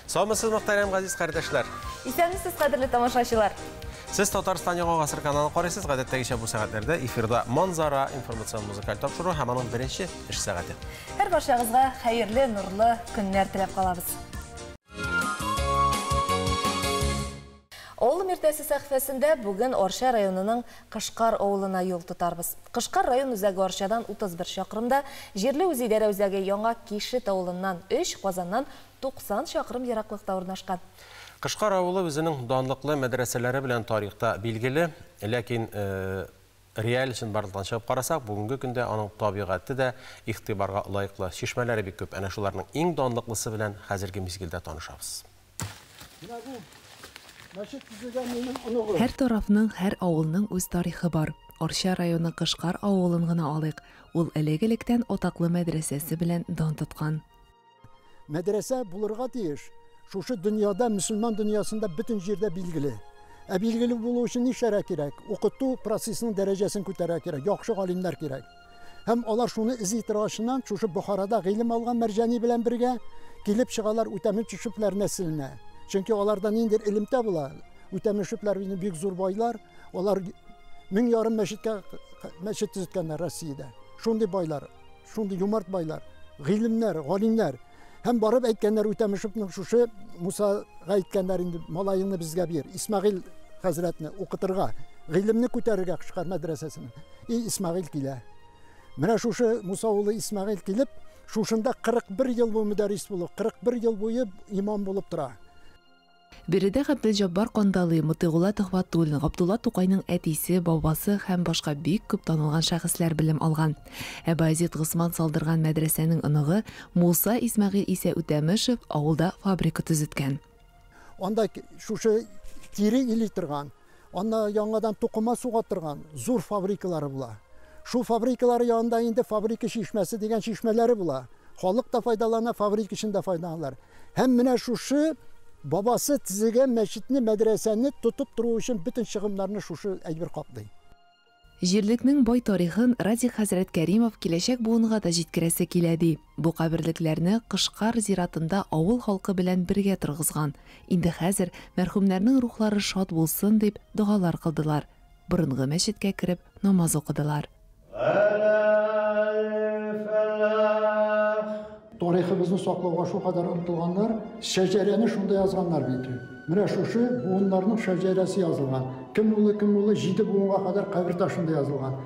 Саумысыз, мөхтәрәм газиз кардәшләр. Исәнмесез, кадерле тамашачылар. Сез Татарстан Яңа Гасыр каналын карыйсыз. Гадәттәгечә бу сәгатьләрдә эфирда Манзара информацион музыкаль тапшыру һәм аның беренче эш сәгате. Һәр барчагызга хәерле, нурлы көннәр теләп калабыз. Авылым иртәсе сәхифәсендә бүген Арча районының Кышкар авылына юл тотарбыз. Кышкар район үзәге Арчадан 31 чакрымда, җирле үзидарә үзәге Яңа Кишет авылыннан 3, Казаннан 90 чакрым ераклыкта урнашкан. Кышкар авылы үзенең данлыклы мәдрәсәләре белән тарихта билгеле, ләкин реаль чынбарлыктан чыгып карасак, бүгенге көндә аның табигате дә игътибарга лаеклы. Чишмәләре бик күп. Әнә шуларның иң данлыклысы белән хәзерге мизгелдә танышабыз. Һәр тарафның, һәр авылның үз тарихы бар. Арча районы Кышкар авылын гына алыйк. Ул элек-электән атаклы мәдрәсәсе белән дан тоткан. Мәдрәсә булырга тиеш. Шушы дөньяда, мөселман дөньясында бөтен җирдә билгеле. Ә билгеле булу өчен нишләргә кирәк? Укыту процессының дәрәҗәсен күтәрергә кирәк, яхшы галимнәр кирәк. Һәм алар шуны эзли торгачыннан, шушы Бохарада гыйлем алган Мәрҗани белән бергә килеп чыгалар Үтәмешевләр нәселенә. Чөнки аларда ниндидер элемтә була. Үтәмешевләр инде бик зур байлар. Алар 1500 мәчеткә мәчет төзеткәннәр Россиядә. Шундый байлар, шундый юмарт байлар, гыйлемнәр, галимнәр. Һәм барып әйткәннәр Үтәмешевнең шушы Мусага әйткәннәр инде, малаеңны безгә бир, Исмәгыйль хәзрәтне укытырга, гыйлемне күтәрергә Кышкар мәдрәсәсенә. И Исмәгыйль килә. Менә шушы Муса улы Исмәгыйль килеп, шушында 41 ел буе мөдәррис булып, 41 ел буе имам булып тора. Биредә Габделҗаббар Кандалый, Мотыйгулла Төхвәтуллин, Габдулла Тукайның әтисе, бабасы һәм башка бик күп танылган шәхесләр белем алган. Ә Баязид Госман салдырган мәдрәсәнең оныгы Муса Исмәгыйль исә Үтәмешев авылда фабрика төзеткән. Анда шушы тире или торган, анда яңадан тукыма суга торган зур фабрикалары була. Шул фабрикалары янында инде фабрика чишмәсе дигән чишмәләре була. Халык та файдалана, фабрика өчен дә файдаланалар. Һәм менә шушы бабасы төзегән мәчетне, мәдрәсәне тотып тору өчен бөтен чыгымнарны шушы әйбер каплый. Җирлекнең бай тарихын Радик хәзрәт Кәримов киләчәк буынга да җиткерәсе килә ди. Бу каберлекләрне Кышкар зиратында авыл халкы белән бергә торгызган. Инде хәзер мәрхүмнәрнең рухлары шат булсын дип догалар кылдылар. Борынгы мәчеткә кереп намаз укыдылар. Тарихыбызны саклауга шул кадәр омтылганнар, шәҗәрәне шунда язганнар бит. Менә шушы буыннарның шәҗәрәсе язылган. Кем улы, кем улы, 7 буынга кадәр кабер ташында язылган.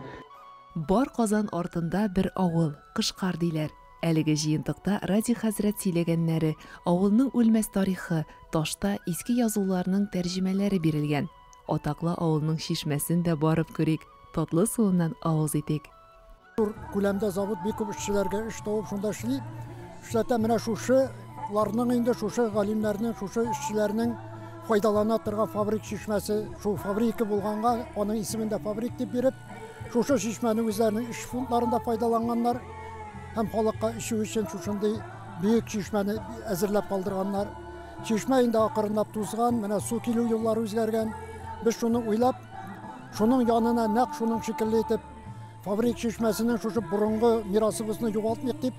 Бар Казан артында бер авыл, Кышкар диләр. Әлеге җыентыкта Радик хәзрәт сөйләгәннәре, авылның үлмәс тарихы, ташта иске язуларның тәрҗемәләре бирелгән. Атаклы авылның чишмәсен дә барып күрик, татлы суыннан авыз итик. Зур күләмдә завод бик күп эшчеләргә эш табып шунда эшли. Эшләтә менә шушыларның инде шушы галимнәрнең, шушы эшчеләрнең файдалана торган фабрик чишмәсе, шул фабрика булганга аның исемен дә фабрик дип биреп, шушы чишмәне үзләренең эш фондларында файдаланганнар һәм халыкка эчү өчен шушындый бөек чишмәне әзерләп калдырганнар. Чишмә инде акрынлап тузган, менә су килү юллары үзгәргән. Без шуны уйлап, шуның янына нәкъ шуның шикелле итеп фабрик чишмәсенең шушы борынгы мирасыбызны югалтмыйк дип,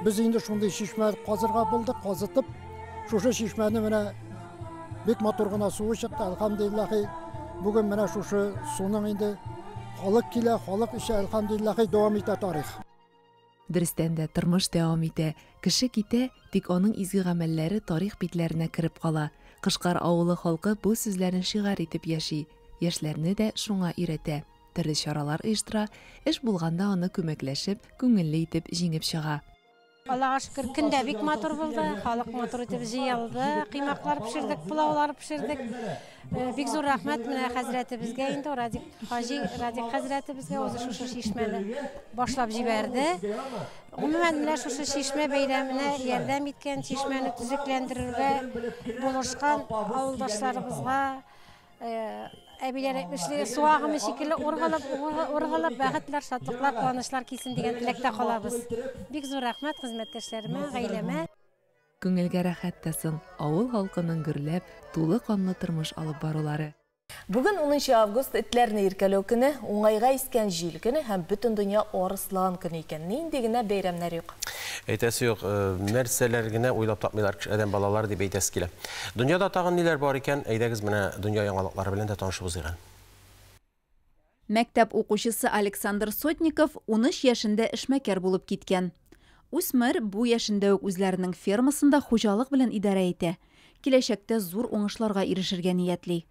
без инде шундый чишмә казырга булдык, казытып, шушы чишмәне менә бик матур гына суы чыкты, әлхәмдүлилләһи. Бүген менә шушы суның инде халык килә, халык эчә, әлхәмдүлилләһи, дәвам итә тарих. Дөрестән дә тормыш дәвам итә, кеше китә, тик аның изге гамәлләре тарих битләренә кереп кала. Кышкар авылы халкы бу сүзләрен шигарь итеп яши, яшьләрне дә шуңа өйрәтә. Төрле чаралар оештыра, эш булганда аны күмәкләшеп, күңелле итеп җиңеп чыга. Аллаһка шөкер, көн дә бик матур булды, халык матур итеп җыелды, кыймаклар пешердек, пылаулар пешердек. Бик зур рәхмәт менә хәзрәтебезгә инде, Радик хаҗи, Радик хәзрәтебезгә үзе шушы чишмәне башлап җибәрде. Гомумән, менә шушы чишмә бәйрәменә ярдәм иткән, чишмәне төзекләндерергә булышкан авылдашларыбызга, әбиләр әйтмешли, су агымы шикелле ургылып, ургылып, бәхетләр, шатлыклар, куанычлар килсен дигән теләктә калабыз. Бик зур рәхмәт хезмәттәшләремә, гаиләмә. Күңелгә рәхәт тә соң, авыл халкының гөрләп, тулы канлы тормыш алып барулары. Бүген 10 август этләрне иркәләү көне, уңайга искән җил көне һәм бөтен дөнья арыслан көне икән. Нинди генә бәйрәмнәр юк. Әйтәсе юк, нәрсәләр генә уйлап тапмыйлар адәм балалары дип әйтәсе килә. Дөньяда тагын ниләр бар икән? Әйдәгез, менә дөнья яңалыклары белән дә танышып узыйк. Мәктәп укучысы Александр Сотников 13 яшендә эшмәкәр булып киткән. Үсмер бу яшендә үк үзләренең фермасында хуҗалык белән идарә итә. Киләчәктә зур уңышларга ирешергә ниятли.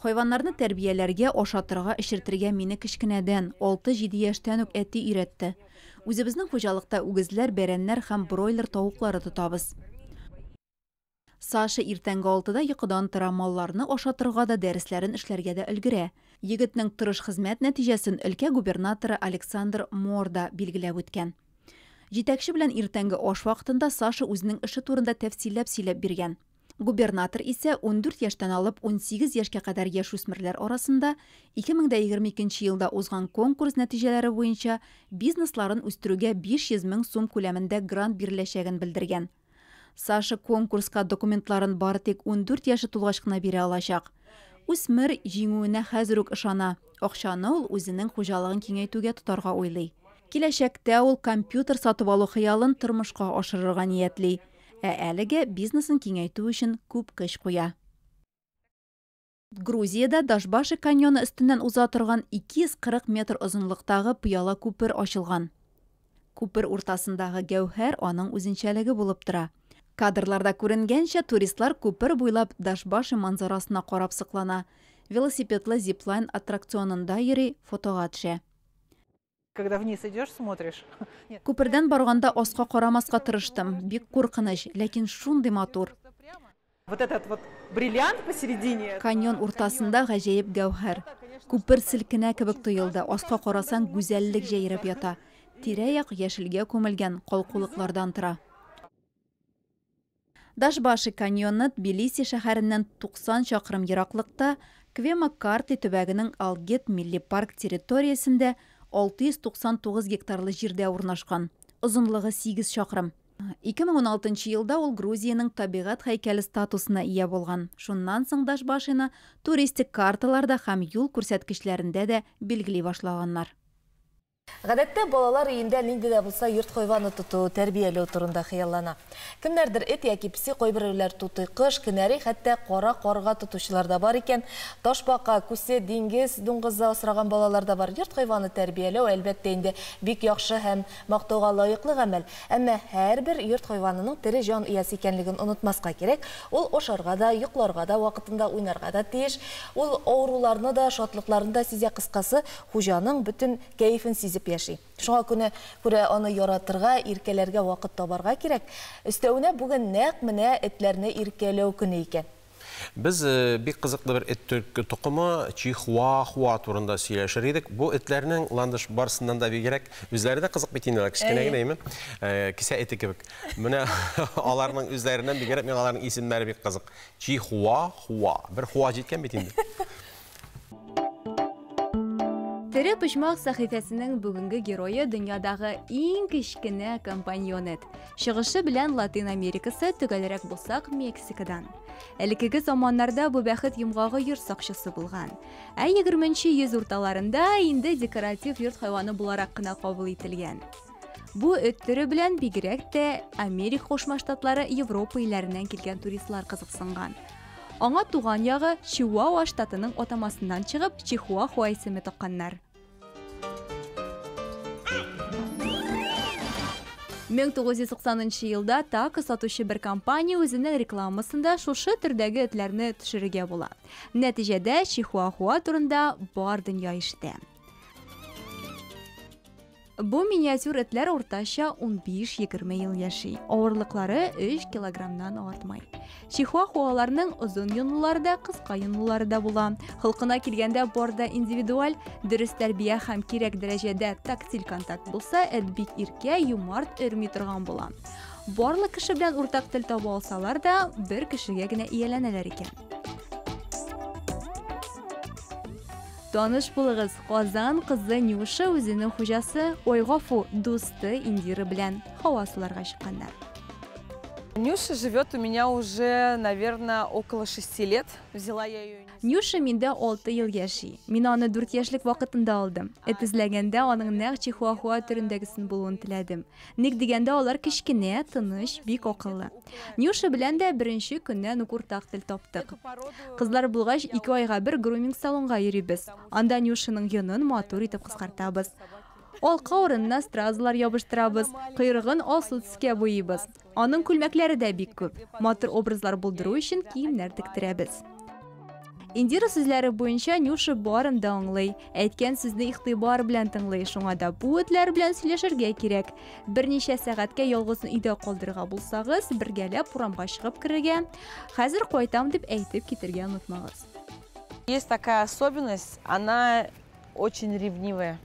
Хайваннарны тәрбияләргә, ашатырга, эчертергә мине кечкенәдән, 6-7 яшьтән үк әти өйрәтте. Үзебезнең хуҗалыкта үгезләр, бәрәннәр һәм бройлер тавыклары тотабыз. Саша иртәнге 6-да йокыдан тора, малларны ашатырга да, дәресләрен эшләргә дә өлгерә. Егетнең тырыш хезмәт нәтиҗәсен өлкә губернаторы Александр Морда билгеләп үткән. Җитәкче белән иртәнге аш вакытында Саша үзенең эше турында тәфсилләп сөйләп биргән. Губернатор исә 14 яшьтән алып 18 яшькә кадәр яшүсмерләр арасында 2022 елда узган конкурс нәтиҗәләре буенча бизнесларын үстерүгә 500 мең сум күләмендә грант биреләчәген белдергән. Саша конкурска документларын бары тик 14 яше тулгач кына бирә алачак. Үсмер җиңүенә хәзер үк ышана. Акчаны ул үзенең хуҗалыгын киңәйтүгә тотарга уйлый. Киләчәктә ул компьютер сатып алу хыялын тормышка ашырырга ниятли. Ә әлегә бизнесын киңәйтү өчен күп көч куя. Грузиядә Дашбаши каньоны өстеннән уза торган 240 метр озынлыктагы пыяла күпер ачылган. Күпер уртасындагы гәүһәр аның үзенчәлеге булып тора. Кадрларда күренгәнчә, туристлар күпер буйлап Дашбаши манзарасына карап соклана. Велосипедлы зиплайн аттракционында йөри, фотога төшә. Когда вниз идешь, смотришь. Күпердән барганда аска карамаска тырыштым. Бик куркыныч, ләкин шундый матур. Вот этот вот бриллиант посередине. Каньон уртасында гаҗәеп гәүһәр. Күпер селкенә кебек тоелды. Аска карасаң, гүзәллек җәйрәп ята. Тирә-як яшелгә күмелгән калкулыклардан тора. Дашбаши каньоны Тбилиси шәһәреннән 90 чакрым ераклыкта Квемо-Картли төбәгенең Алгет милли парк территориясендә 699 гектарлы җирдә урнашкан. Озынлыгы 8 чакрым. 2016 елда ул Грузиянең табигать һәйкәле статусына ия булган. Шуннан соң Дашбашины туристик карталарда һәм юл күрсәткечләрендә дә билгели башлаганнар. Гадәттә балалар өендә нинди дә булса йорт хайваны тоту, тәрбияләү турында хыяллана. Кемнәрдер эт яки песи, кайберәүләр тутый кош, кенәри, хәтта кара карга тотучылар да бар икән. Ташбака, күсе, диңгез дуңгызы асраган балалар да бар. Йорт хайваны тәрбияләү әлбәттә инде бик яхшы һәм мактауга лаеклы гамәл. Әмма һәрбер йорт хайванының тере җан иясе икәнлеген онытмаска кирәк. Ул ашарга да, йокларга да, вакытында уйнарга да тиеш. Ул авыруларны да, шатлыкларны да сизә, кыскасы, хуҗаның бөтен кәефен сизеп яши. Шуңа күрә аны яратырга, иркәләргә вакыт табарга кирәк. Өстәвенә бүген нәкъ менә этләрне иркәләү көне икән. Без бик кызыклы бер эт токымы чихуахуа турында сөйләшер идек. Бу этләрнең ландыш барсыннан да бигрәк үзләре дә кызык бит инде, кечкенә генә, әйме? Кесә эте кебек. Менә аларның үзләреннән бигрәк миңа аларның исемнәре бик кызык. Чихуахуа. Бер хуа җиткән бит инде. Тере почмак сәхифәсенең бүгенге герое дөньядагы иң кечкенә компаньон эт. Чыгышы белән Латин Америкасы, төгәлрәк булсак, Мексикадан. Элеккеге заманнарда бу бәхет йомгагы йорт сакчысы булган. Ә 20 йөз урталарында инде декоратив йорт хайваны буларак кына кабул ителгән. Бу эт төре белән бигрәк тә Америка Кушма Штатлары, Европа илләреннән килгән туристлар кызыксынган. Аңа туган ягы Чиуауа штатының атамасыннан чыгып, Чихуахуа исеме такканнар. 1990 елда тако сатучы бер компания үзенең рекламасында шушы төрдәге этләрне төшерергә була. Нәтиҗәдә Чихуахуа турында бар дөнья ишетә. Бу миниатюр этләр уртача 15-20 ел яши. Авырлыклары 3 килограммнан артмай. Чихуахуаларның озын йонлылары да, кыска йонлылары да була. Холкына килгәндә бар да индивидуаль, дөрес тәрбия һәм кирәк дәрәҗәдә тактиль контакт булса, эт бик иркә, юмарт, өрми торган була. Барлык кеше белән уртак тел таба алсалар да, бер кешегә генә ияләнәләр икән. Таныш булыгыз, Казан кызы Нюша үзенең хуҗасы, ой гафу, дусты Индира белән һава суларга чыкканнар. Нюша живет у меня уже, наверное, около 6 лет. Взяла я ее. Нюша миндә 6 ел яши. Мин аны 4 яшьлек вакытында алдым. Эт эзләгәндә аның нәкъ чихуахуа төрендәгесен булуын теләдем. Ник дигәндә алар кечкенә, тыныч, бик акыллы. Нюша белән дә беренче көннән үк уртак тел таптык. Кызлар булгач, 2 айга бер груминг салонга йөрибез. Анда Нюшаның йонын матур итеп кыскартабыз. Алка урынына стразалар ябыштырабыз, койрыгын алсу төскә буйыйбыз. Аның күлмәкләре дә бик күп. Матур образлар булдыру өчен киемнәр тектерәбез. Индира сүзләре буенча Нюша барын да аңлый, әйткән сүзне игътибар белән тыңлый, шуңа да бу этләр белән сөйләшергә кирәк. Берничә сәгатькә ялгызын өйдә калдырырга булсагыз, бергәләп урамга чыгып керергә, хәзер кайтам дип әйтеп китергә онытмагыз. Есть такая особенность, она очень ревнивая.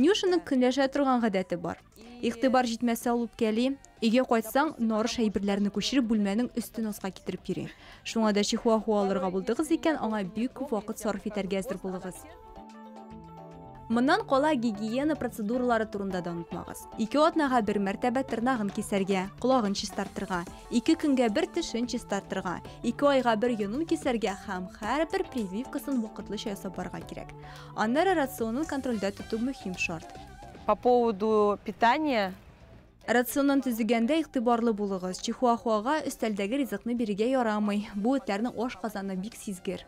Нюшаның көнләшә торган гадәте бар. Игътибар җитмәсә ул үпкәли. Өйгә кайтсаң, нарыш әйберләрне күчереп бүлмәнең өстен аска китереп йөри. Шуңа да чихуахуа алырга булдыгыз икән, аңа бик күп вакыт сарыф итәргә әзер булыгыз. Моннан кала гигиена процедуралары турында да онытмагыз. 2 атнага бер мәртәбә тырнагын кисәргә, колагын чистартырга, 2 көнгә бер тешен чистартырга, 2 айга бер йонын кисәргә һәм һәрбер прививкасын вакытлыча ясап барырга кирәк. Аннары рационын контрольдә тоту мөһим шарт. По поводу питания. Рационын төзегәндә игътибарлы булыгыз. Чихуахуага өстәлдәге ризыкны бирергә ярамый. Бу этләрнең ашказаны бик сизгер.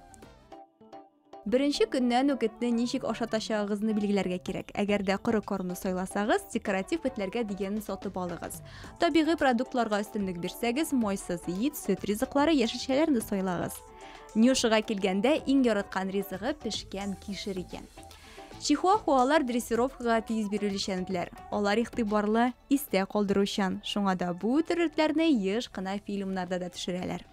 Беренче көннән үк этне ничек ашатачагыгызны билгеләргә кирәк. Әгәр дә коры кормны сайласагыз, декоратив этләргә дигәнен сатып алыгыз. Табигый продуктларга өстенлек бирсәгез, майсыз ит, сөт ризыклары, яшелчәләрне сайлагыз. Нюшага килгәндә иң яраткан ризыгы пешкән кишер икән. Чихуахуалар дрессировкага тиз бирелүчәнләр. Алар игътибарлы, истә калдыручан. Шуңа да бу төр этләрне еш кына фильмнарда да төшерәләр.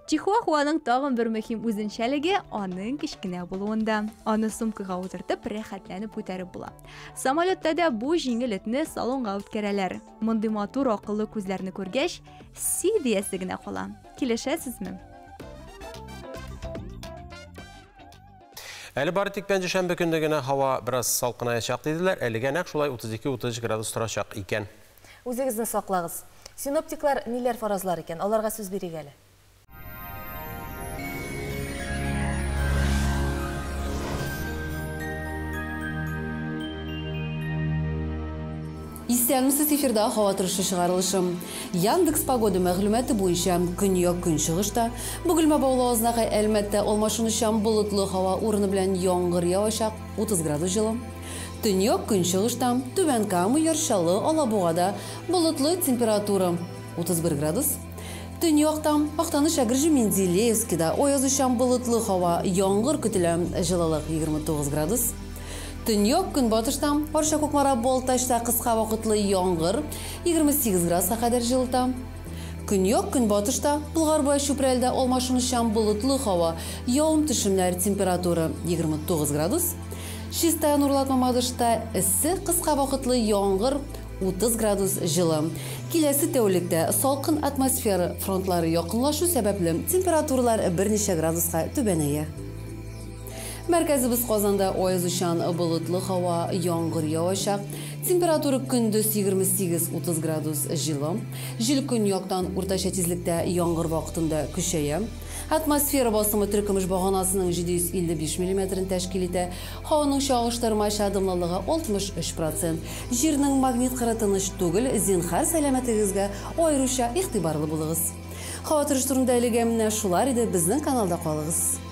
Чихуахуаның тагын бер мөһим үзенчәлеге аның кечкенә булуында. Аны сумкага утыртып, рәхәтләнеп күтәреп була. Самолетта да бу җиңел этне салонга үткәрәләр. Мондый матур акыллы күзләрне күргәч, си диясе генә кала. Килешәсезме? Әле бары тик пәнҗешәмбе көндә генә һава бераз салкынаячак диделәр. Әлегә нәкъ шулай 32-33 градус торачак икән. Үзегезне саклагыз. Синоптиклар ниләр фаразлар икән? Аларга сүз бирик әле. Исәнмесез, эфирда һава торышы чыгарылышы. Яндекс погода мәгълүматы буенча көньяк көнчыгышта Бөгелмә Баулы Азнакай Әлмәттә алмашынучан болытлы һава урыны белән яңгыр явачак, 30 градус җылы. Төньяк көнчыгышта Түбән Кама, Яр Чаллы, Алабугада болытлы температура 31 градус. Төньякта Актаныш, Әгерҗе, Менделеевскида аязучан болытлы һава, яңгыр көтелә, җылылык 29 градус. Төньяк көнбатышта Арча, Кукмара, Балтачта кыска вакытлы яңгыр 28 градуска кадәр җылыта. Көньяк көнбатышта Болгар-Буа, Чүпрәлдә алмашынучан болытлы һава, явым-төшемнәр, температура 29 градус. Чистай, Нурлат, Мамадышта эссе, кыска вакытлы яңгыр 30 градус җылы. Киләсе тәүлектә салкын атмосфера фронтлары якынлашу сәбәпле температуралар берничә градуска түбәнәя. Мәркәзебез Казанда аязучан болытлы һава, яңгыр явачак. Температура көндез 28-30 градус җылы. Җил көньяктан уртача тизлектә яңгыр вакытында көчәя. Атмосфера басымы теркемеш баганасының 755 миллиметрын тәшкил итә. Һаваның чагыштырмача дымлылыгы 63%. Җирнең магнит кыры тыныч түгел, зинһар сәламәтлегегезгә аеруча игътибарлы булыгыз. Һава торышы турында әлегә менә шулар иде. Безнең каналда калыгыз.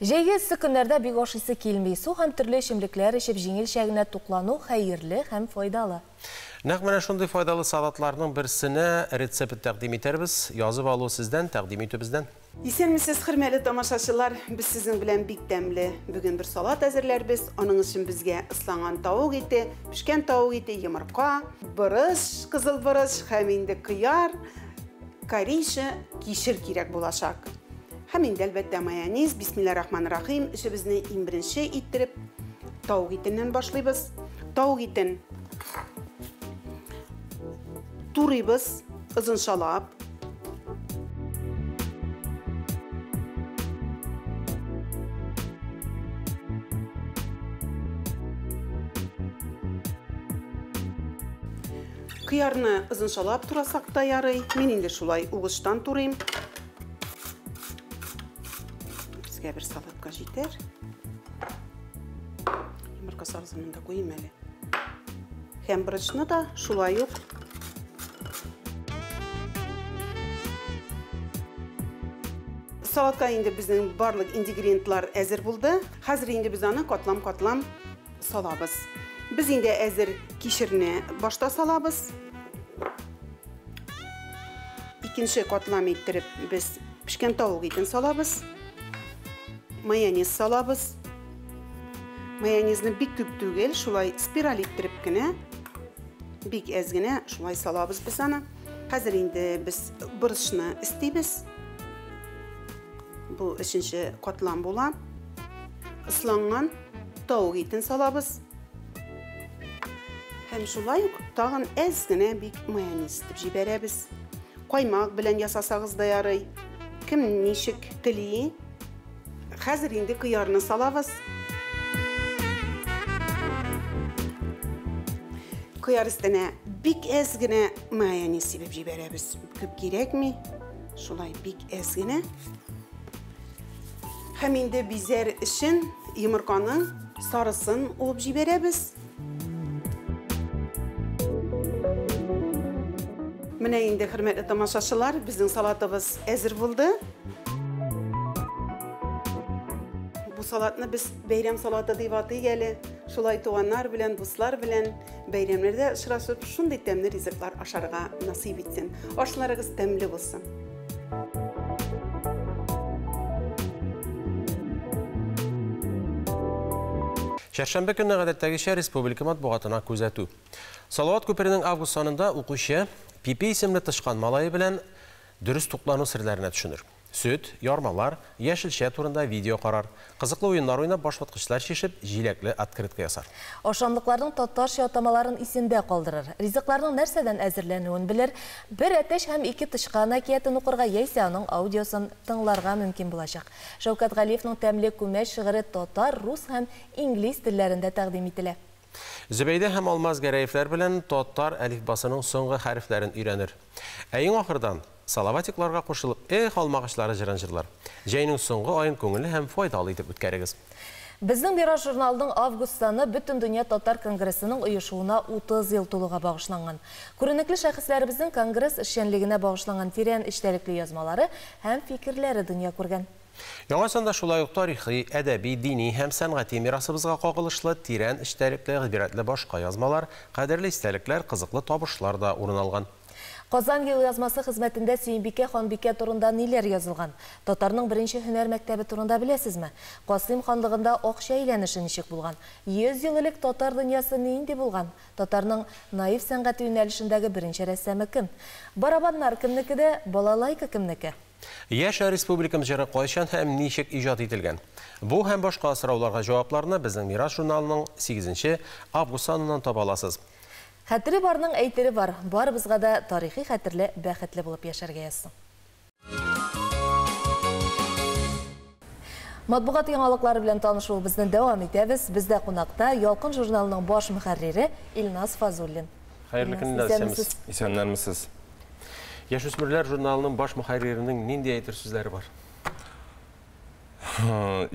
Җәйге эссе көннәрдә бик ашыйсы килми. Су һәм төрле эчемлекләр эчеп җиңелчә генә туклану хәерле һәм файдалы. Нәкъ менә шундый файдалы салатларның берсенә рецепт тәкъдим итәрбез. Язып алу сездән, тәкъдим итү бездән. Исәнмесез, хөрмәтле тамашачылар. Без сезнең белән бик тәмле бүген бер салат әзерләрбез. Аның өчен безгә ысланган тавык ите, пешкән тавык ите, йомырка, борыч, кызыл борыч һәм инде кыяр, кориша, кишер кирәк булачак. Һәм инде әлбәттә майонез. Бисмиллаһир-рахманир-рахим. Эшебезне иң беренче иттереп тавык итеннән башлыйбыз. Тавык итен турыйбыз озынчалап. Кыярны озынчалап турасак та ярый. Мин инде шулай угычтан турыйм. Безгә бер салатка җитәр. Йомырка сарысын да куйым әле. Һәм борычны да шулай ук. Салатка инде безнең барлык ингредиентлар әзер булды. Хәзер инде без аны катлам-катлам салабыз. Без инде әзер кишерне башта салабыз. Икенче катлам иттереп без пешкән тавык итен салабыз. Майонез салабыз. Майонезны бик күп түгел, шулай спираль иттереп кенә, бик әз генә шулай салабыз без аны. Хәзер инде без борычны өстибез. Бу өченче катлам була. Ысланган тавык итен салабыз. Һәм шулай ук тагын әз генә бик майонез итеп җибәрәбез. Каймак белән ясасагыз да ярый. Кем ничек тели. Хәзер инде кыярны салабыз. Кыяр өстенә бик әз генә майонез сибеп җибәрәбез. Күп кирәкми. Шулай бик әз генә. Һәм инде бизәр өчен йомырканың сарысын уып җибәрәбез. Менә инде, хөрмәтле тамашачылар, безнең салатыбыз әзер булды. Бу салатны без бәйрәм салаты дип атыйк әле. Шулай туганнар белән, дуслар белән бәйрәмнәрдә очрашып, шундый тәмле ризыклар ашарга насыйп итсен. Ашларыгыз тәмле булсын. Чәршәмбе көнне гадәттәгечә республика матбугатына күзәтү. Салават күперенең август санында укучы Пипи исемле тычкан малае белән дөрес туклану серләренә төшенер. Сөт, ярмалар, яшелчә турында видео карар. Кызыклы уеннар уйнап, башваткычлар чишеп, җиләкле открытка ясар. Ашамлыкларның татарча атамаларын исендә калдырыр. Ризыкларның нәрсәдән әзерләнүен белер. Бер әтәч һәм ике тычкан әкиятен укырга яисә аның аудиосын тыңларга мөмкин булачак. Шәүкәт Галиевның тәмле күмәч шигыре татар, рус һәм инглиз телләрендә тәкъдим ителә. Зөбәйдә һәм Алмаз Гәрәевләр белән татар әлифбасының соңгы хәрефләрен өйрәнер. Ә иң ахырдан салаватикларга кушылып, эх, алмагачлары җырын җырлар. Җәйнең соңгы аен күңелле һәм файдалы итеп үткәрегез. Безнең Мирас журналының август саны Бөтендөнья татар конгрессының оешуына 30 ел тулуга багышланган. Күренекле шәхесләребезнең конгресс эшчәнлегенә багышланган тирән эчтәлекле язмалары һәм фикерләре дөнья күргән. Яңа санда шулай ук тарихи, әдәби, дини һәм сәнгати мирасыбызга кагылышлы тирән эчтәлекле, гыйбрәтле башка язмалар, кадерле истәлекләр, кызыклы табышлар да урын алган. Казан елъязмасы хезмәтендә Сөембикә ханбикә турында ниләр язылган? Татарның беренче һөнәр мәктәбе турында беләсезме? Касыйм ханлыгында акча әйләнеше ничек булган? 100 ел элек татар дөньясы нинди булган? Татарның наив сәнгате юнәлешендәге беренче рәссамы кем? Барабаннар кемнеке дә, балалайка кемнеке? Яшә республикам җыры кайчан һәм ничек иҗат ителгән? Бу һәм башка сорауларга җавапларны безнең Мирас журналының 8 август саныннан таба аласыз. Хәтере барның әйтере бар. Барыбызга да тарихи хәтерле, бәхетле булып яшәргә язсын. Матбугат яңалыклары белән танышуыбызны дәвам итәбез. Бездә кунакта Ялкын журналының баш мөхәррире Илназ Фазуллин. Хәерле көннәр, исәнмесез. Исәннәрмесез. Яшүсмерләр журналының баш мөхәрриренең нинди әйтер сүзләре бар?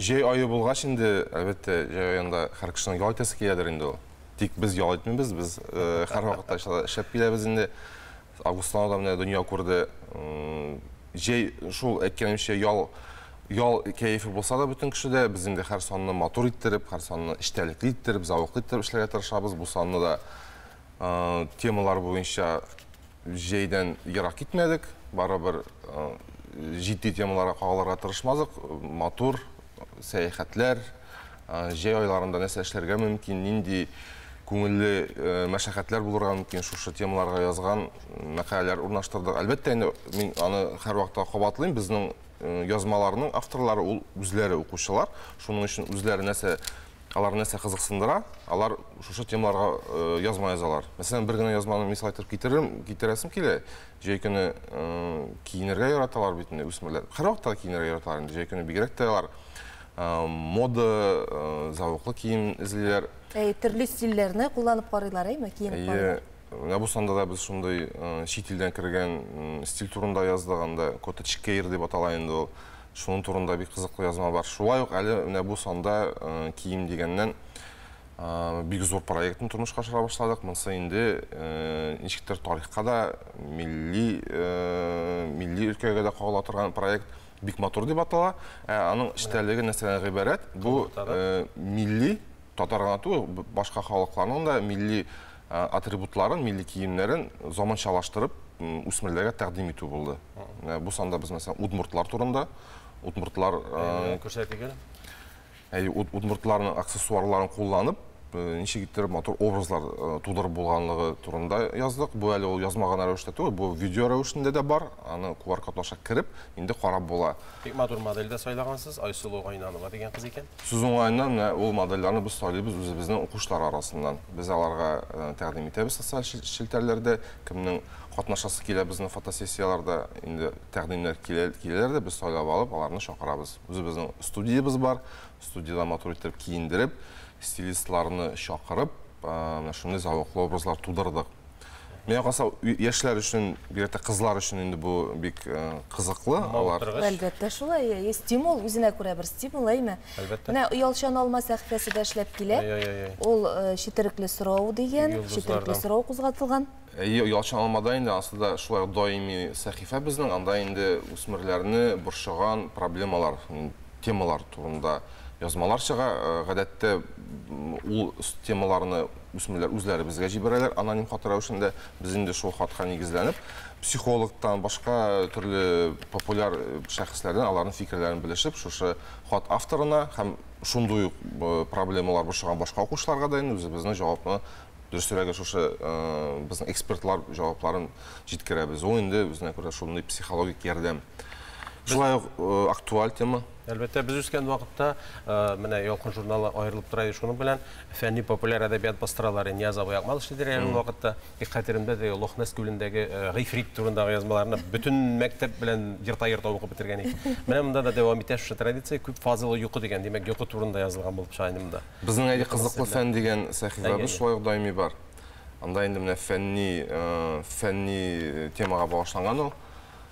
Җәй ае булгач инде, әлбәттә, җәй аенда һәр кешенең ял итәсе киләдер инде ул. Тик без ял итмибез, без һәр вакытта эшләп киләбез инде. Август да менә дөнья күрде. Җәй шул әйткәнемчә ял кәефе булса да бөтен кешедә, без инде һәр санны матур иттереп, һәр санны эчтәлекле иттереп, зәвыклы иттереп эшләргә тырышабыз. Бу санны да темалар буенча җәйдән ерак китмәдек. Барыбер җитди темаларга кагылырга тырышмадык. Матур сәяхәтләр, җәй айларында нәрсә эшләргә мөмкин, нинди күңелле мәшәкатьләр булырга мөмкин, шушы темаларга язган мәкаләләр урнаштырдык. Әлбәттә, инде мин аны һәрвакытта кабатлыйм, безнең язмаларның авторлары ул үзләре укучылар, шуның өчен үзләре нәрсә, алар нәрсә кызыксындыра, алар шушы темаларга язма язалар. Мәсәлән, бер генә язманы мисал итеп китеререм, китерәсем килә. Җәй көне киенергә яраталар бит инде үсмерләр. Һәрвакытта киенергә яраталар инде. Җәй көне бигрәк тә алар мода, зәвыклы кием эзлиләр. Төрле стильләрне кулланып карыйлар, әйме, киенеп карыйлар. Менә бу санда да без шундый чит илдән кергән стиль турында яздык, анда коттедж кейр дип атала инде ул. Шуның турында бик кызыклы язма бар. Шулай ук әле менә бу санда кием дигәннән бик зур проектны тормышка ашыра башладык. Монысы инде ничектер тарихка да, милли милли өлкәгә дә кагыла торган проект. Бик матур дип атала. Аның эчтәлеге нәрсәдән гыйбарәт? Бу милли, татар гына түгел, башка халыкларның да милли атрибутларын, милли киемнәрен заманчалаштырып үсмерләргә тәкъдим итү булды. Бу санда без мәсәлән удмуртлар турында, удмуртлар күрсәтик әле. Әйе, удмуртларның аксессуарларын кулланып, ничек иттереп матур образлар тудырып булганлыгы турында яздык. Бу әле ул язма гына рәвештә түгел, бу видео рәвешендә дә бар. Аны QR код аша кереп, инде карап була. Бик матур модель дә сайлагансыз, Айсылу Гайнанова дигән кыз икән. Сүз уңаеннан, менә ул модельләрне без сайлыйбыз үзебезнең укучылар арасыннан. Без аларга тәкъдим итәбез социаль челтәрләрдә, кемнең катнашасы килә безнең фотосессияләрдә, инде тәкъдимнәр киләләр дә, без сайлап алып, аларны чакырабыз. Үзебезнең студиябез бар, студияда матур итеп киендереп, стилистларны чакырып, менә шундый зәвыклы образлар тудырдык. Миңа калса, яшьләр өчен, бигрәк тә кызлар өчен инде бу бик кызыклы. Алар. Әлбәттә, шулай. Стимул, үзенә күрә бер стимул, әйме? Әлбәттә. Менә Оялчан алма сәхифәсе дә эшләп килә. Ул четерекле сорау дигән, четерекле сорау кузгатылган. Әйе, Оялчан алмада инде асылда шулай ук даими сәхифә безнең, анда инде үсмерләрне борчыган проблемалар, темалар турында язмалар чыга. Гадәттә ул темаларны үсмерләр үзләре безгә җибәрәләр аноним хат рәвешендә. Без инде шул хатка нигезләнеп, психологтан, башка төрле популяр шәхесләрдән аларның фикерләрен белешеп, шушы хат авторына һәм шундый ук проблемалар борчыган башка укучыларга да инде үзебезнең җавапны, дөресрәге шушы безнең экспертлар җавапларын җиткерәбез. Ул инде үзенә күрә шундый психологик ярдәм. Шулай ук актуаль тема. Әлбәттә, без үскән вакытта менә Ялкын журналы аерылып тора иде шуның белән. Фәнни популяр әдәбият бастыралар. Нияз абый Акмал эшлидер әле ул вакытта. Бик хәтеремдә дә Лохнес күлендәге Гыйфрит турындагы язмаларны бөтен мәктәп белән ерта-ерта укып бетергән идек. Менә монда да дәвам итә шушы традиция. Күп фазалы йокы дигән, димәк, йокы турында язылган булып чыга инде монда. Безнең әле кызыклы фән дигән сәхифәбез шулай ук даими бар. Анда инде менә фәнни, фәнни темага багышланган ул.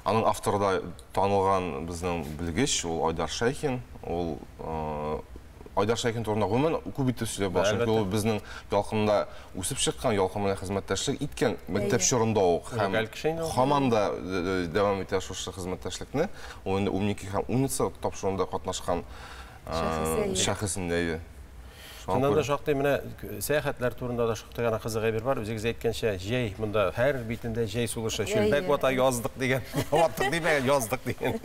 Аның авторы да танылган безнең белгеч, ул Айдар Шәйхин. Ул Айдар Шәйхин турында гомумән күп итеп сөйләп була, чөнки ул безнең Ялкында үсеп чыккан, Ялкын белән хезмәттәшлек иткән мәктәп чорында ук һәм һаман да дәвам итә шушы хезмәттәшлекне. Ул инде Умники һәм умница тапшыруында катнашкан шәхес инде. Шуннан да шактый менә сәяхәтләр турында да шактый гына кызык әйбер бар. Үзегез әйткәнчә, җәй монда һәр битендә җәй сулышы. Чүлмәк вата яздык дигән. Ваттык димәгән, яздык дигән.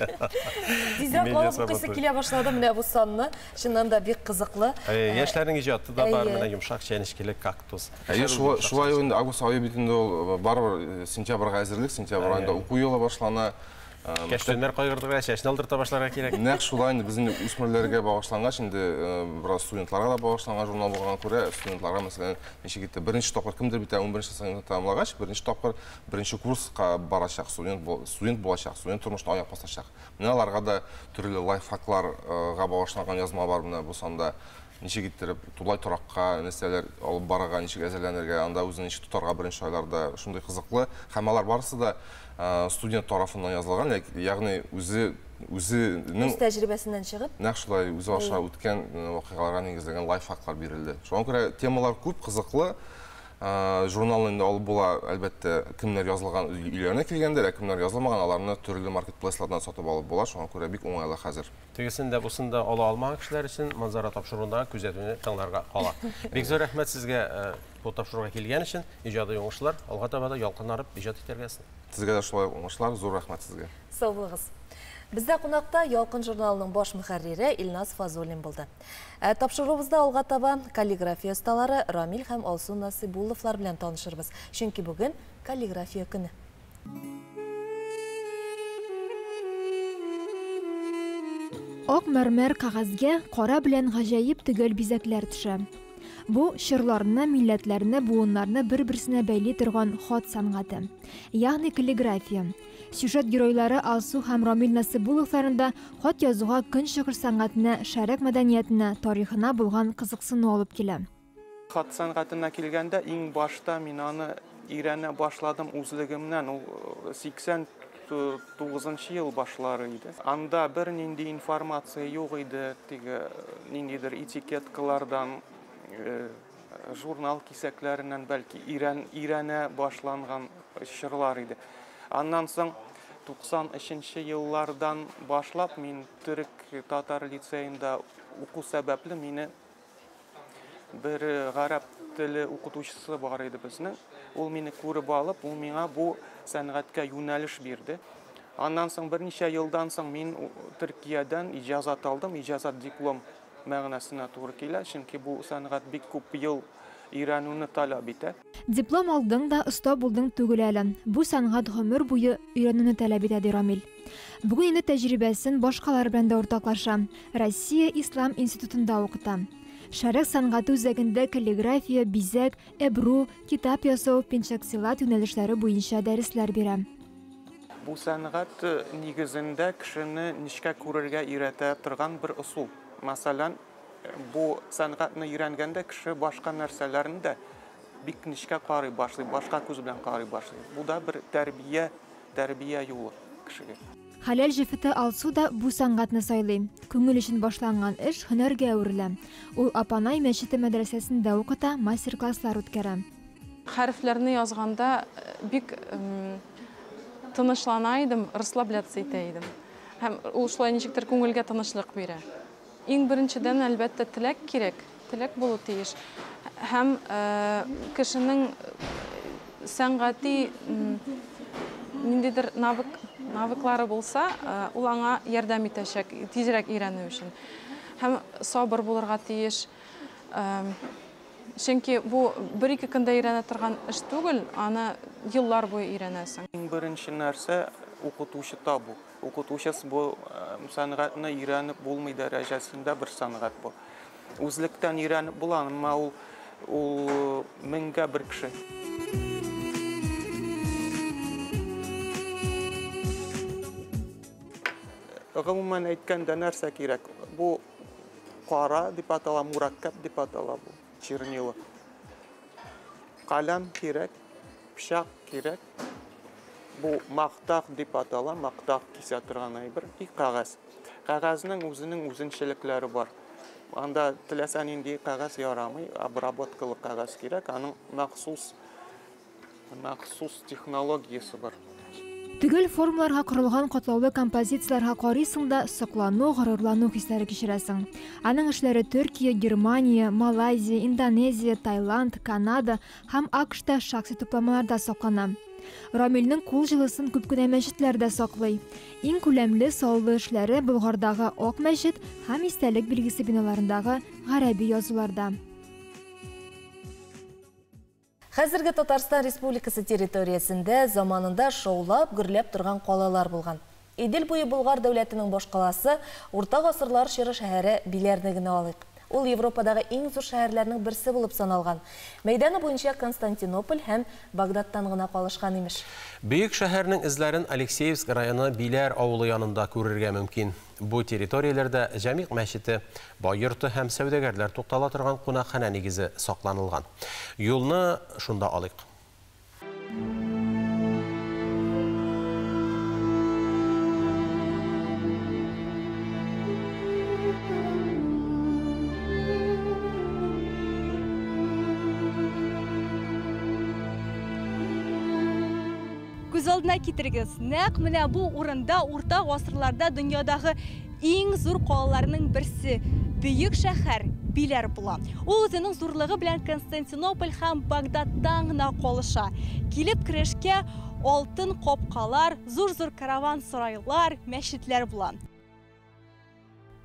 Тизрәк алып укыйсы килә башлады менә бу санны. Чыннан да бик кызыклы. Яшьләрнең иҗаты да бар, менә йомшак чәнечкеле кактус. Әйе, шулай инде август ае бит инде ул барыбер сентябрьгә әзерлек, сентябрь аенда уку елы башлана. Кәштәннәр кайгыртырга, чәчне алдырта башларга кирәк. Нәкъ шулай инде безнең үсмерләргә багышлангач, инде бераз студентларга да багышланган журнал булганга күрә, студентларга, мәсәлән, ничек итеп беренче тапкыр кемдер бит 11 сыйныфны тәмамлагач, беренче тапкыр беренче курска барачак, студент студент булачак, студент тормышына аяк басачак. Менә аларга да төрле лайфхакларга багышланган язма бар менә бу санда. Ничек иттереп тулай торакка нәрсәләр алып барырга, ничек әзерләнергә, анда үзен ничек тотарга беренче айларда, шундый кызыклы. Һәм алар барысы да студент тарафыннан язылган, ягъни үзе үзенең үз тәҗрибәсеннән чыгып, нәкъ шулай үзе аша үткән вакыйгаларга нигезләнгән лайфхаклар бирелде. Шуңа күрә темалар күп, кызыклы. Журналны инде алып була, әлбәттә, кемнәр язылган өйләренә килгәндә, ә кемнәр язылмаган, аларны төрле маркетплейслардан сатып алып була. Шуңа күрә бик уңайлы хәзер. Тегесен дә, бусын да ала алмаган кешеләр өчен Манзара тапшыруында күзәтүне тыңларга кала. Бик зур рәхмәт сезгә бу тапшыруга килгән өчен. Иҗади уңышлар, алга таба да ялкынланып иҗат итәргә язсын. Сезгә дә шулай уңышлар, зур рәхмәт сезгә. Сау булыгыз. Бездә кунакта Ялкын журналының баш мөхәррире Илназ Фазуллин булды. Ә тапшыруыбызда алга таба каллиграфия осталары Рамил һәм Алсу Насыйбулловлар белән танышырбыз. Чөнки бүген каллиграфия көне. Ак мәрмәр кәгазьгә кара белән гаҗәеп төгәл бизәкләр төшә. Бу чорларны, милләтләрне, буыннарны бер-берсенә бәйли торган хат сәнгате, ягъни каллиграфия. Сюжет геройлары Алсу һәм Рамил Насыйбулловларны да хат язуга көнчыгыш сәнгатенә, шәрык мәдәниятенә, тарихына булган кызыксыну алып килә. Хат сәнгатенә килгәндә, иң башта мин аны өйрәнә башладым үзлегемнән. Ул 89 ел башлары иде. Анда бернинди информация юк иде, теге ниндидер этикеткалардан, журнал кисәкләреннән бәлки өйрәнә башланган чорлар иде. Аннан соң 93 еллардан башлап мин төрек татар лицеенда уку сәбәпле мине бер гарәп теле укытучысы бар иде безнең. Ул мине күреп алып, ул миңа бу сәнгатькә юнәлеш бирде. Аннан соң берничә елдан соң мин Төркиядән иҗазат алдым. Иҗазат диплом мәгънәсенә туры килә, чөнки бу сәнгать бик күп ел өйрәнүне таләп итә. Диплом алдың да оста булдың түгел әле. Бу сәнгать гомер буе өйрәнүне таләп итә, ди Рамил. Бүген инде тәҗрибәсен башкалар белән дә уртаклаша. Россия Ислам институтында укыта. Шәрык сәнгате үзәгендә каллиграфия, бизәк, эбру, китап ясау, пенчаксилат юнәлешләре буенча дәресләр бирә. Бу сәнгать нигезендә кешене нечкә күрергә өйрәтә торган бер ысул. Мәсәлән, бу сәнгатьне өйрәнгәндә кеше башка нәрсәләрне дә бик нечкә карый башлый, башка күз белән карый башлый. Бу да бер тәрбия, тәрбия юлы кешегә. Хәләл җефете Алсу да бу сәнгатьне сайлый. Күңел өчен башланган эш һөнәргә әверелә. Ул Апанай мәчете мәдрәсәсендә укыта, мастер-класслар үткәрә. Хәрефләрне язганда бик тынычлана идем, расслабляться итә идем. Һәм ул шулай ничектер күңелгә тынычлык бирә. Иң беренчедән, әлбәттә, теләк кирәк, теләк булу тиеш. Һәм кешенең сәнгати ниндидер навык, навыклары булса, ул аңа ярдәм итәчәк, тизрәк өйрәнү өчен. Һәм сабыр булырга тиеш. Чөнки бу бер-ике көндә өйрәнә торган эш түгел, аны еллар буе өйрәнәсең. Иң беренче нәрсә укытучы табу. Укытучысы бу сәнгатьне өйрәнеп булмый дәрәҗәсендә бер сәнгать бу. Үзлектән өйрәнеп була, әмма ул ул меңгә бер кеше. Гомумән әйткәндә нәрсә кирәк? Бу кара дип атала, мураккап дип атала бу чернила. Каләм кирәк, пычак кирәк. Бу мактак дип атала, мактак кисә торган әйбер и кәгазь. Кәгазьнең үзенең үзенчәлекләре бар. Анда теләсә нинди кәгазь ярамый, обработкалы кәгазь кирәк, аның махсус махсус технологиясе бар. Төгәл формаларга корылган катлаулы композицияләргә карыйсың да, соклану, горурлану хисләре кичерәсең. Аның эшләре Төркия, Германия, Малайзия, Индонезия, Таиланд, Канада һәм АКШта шәхси тупламаларда саклана. Рамилнең кул җылысын күп кенә мәчетләр дә саклый. Иң күләмле саллы эшләре Болгардагы Ак мәчет һәм истәлек билгесе биналарындагы гарәби язуларда. Хәзерге Татарстан Республикасы территориясендә заманында шаулап, гөрләп торган калалар булган. Идел буе Болгар дәүләтенең башкаласы Урта гасырлар чоры шәһәре Биләрне генә алыйк. Ул Европадагы иң зур шәһәрләрнең берсе булып саналган. Мәйданы буенча Константинополь һәм Багдадтан гына калышкан имеш. Бөек шәһәрнең эзләрен Алексеевск районы Биләр авылы янында күрергә мөмкин. Бу территорияләрдә Җәмигъ мәчете, бай йорты һәм сәүдәгәрләр туктала торган кунакханә нигезе сакланылган. Юлны шунда алыйк. Күз алдына китерегез, нәкъ менә бу урында урта гасырларда дөньядагы иң зур калаларның берсе, бөек шәһәр Биләр була. Ул үзенең зурлыгы белән Константинополь һәм Багдадтан гына калыша. Килеп керешкә алтын капкалар, зур-зур караван сарайлар, мәчетләр була.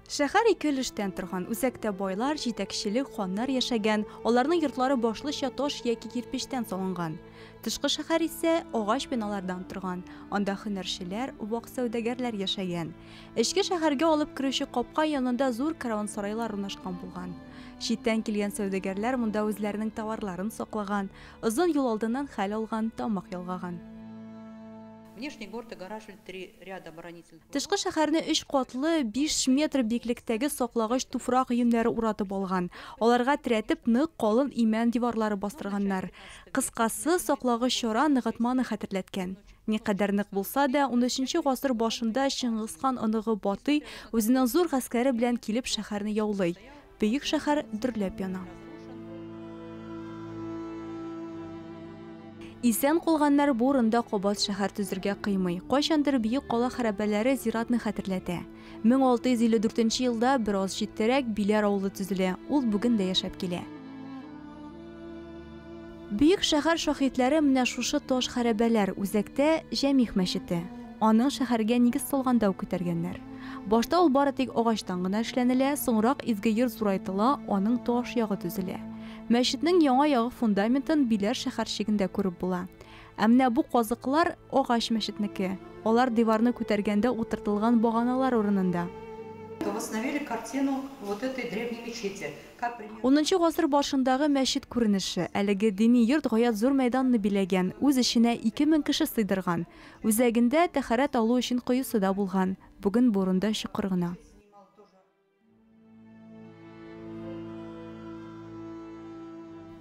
Шәһәр ике өлештән торган. Үзәктә байлар, җитәкчелек, ханнар яшәгән. Аларның йортлары башлыча таш яки кирпечтән салынган. Тышкы шәһәр исә агач биналардан торган. Анда һөнәрчеләр, вак сәүдәгәрләр яшәгән. Эчке шәһәргә алып керүче капка янында зур караван-сарайлар урнашкан булган. Читтән килгән сәүдәгәрләр монда үзләренең товарларын саклаган, озын юл алдыннан хәл алган, тамак ялгаган. Внешний город огораживали три ряда оборонительных. Тышкы шәһәрне өч катлы 5 метр биеклектәге саклагыч туфрак өемнәре уратып алган. Аларга терәтеп нык калын имән диварлары бастырганнар. Кыскасы, саклагыч чара ныгытманы хәтерләткән. Никадәр нык булса да, 13 гасыр башында Чыңгызхан оныгы Батый үзенең зур гаскәре белән килеп шәһәрне яулый. Бөек шәһәр дөрләп яна. Исән калганнар бу урында кабат шәһәр төзергә кыймый. Кайчандыр бөек кала хәрабәләре зиратны хәтерләтә. 1654 елда бераз читтәрәк Биләр авылы төзелә. Ул бүген дә яшәп килә. Бөек шәһәр шаһитләре менә шушы таш хәрабәләр, үзәктә Җәмигъ мәчете. Аның шәһәргә нигез салганда ук күтәргәннәр. Башта ул бары тик агачтан гына эшләнелә, соңрак изге йорт зурайтыла, аның таш ягы төзелә. Мәчетнең яңа ягы фундаментын Биләр шәһәрчегендә күреп була. Ә менә бу казыклар агач мәчетнеке. Алар диварны күтәргәндә утыртылган баганалар урынында. Восстановили картину вот этой древней мечети. 10 гасыр башындагы мәчет күренеше. Әлеге дини йорт гаять зур мәйданны биләгән, үз эченә 2000 кеше сыйдырган. Үзәгендә тәһарәт алу өчен коесы да булган. Бүген бу урында чокыр гына.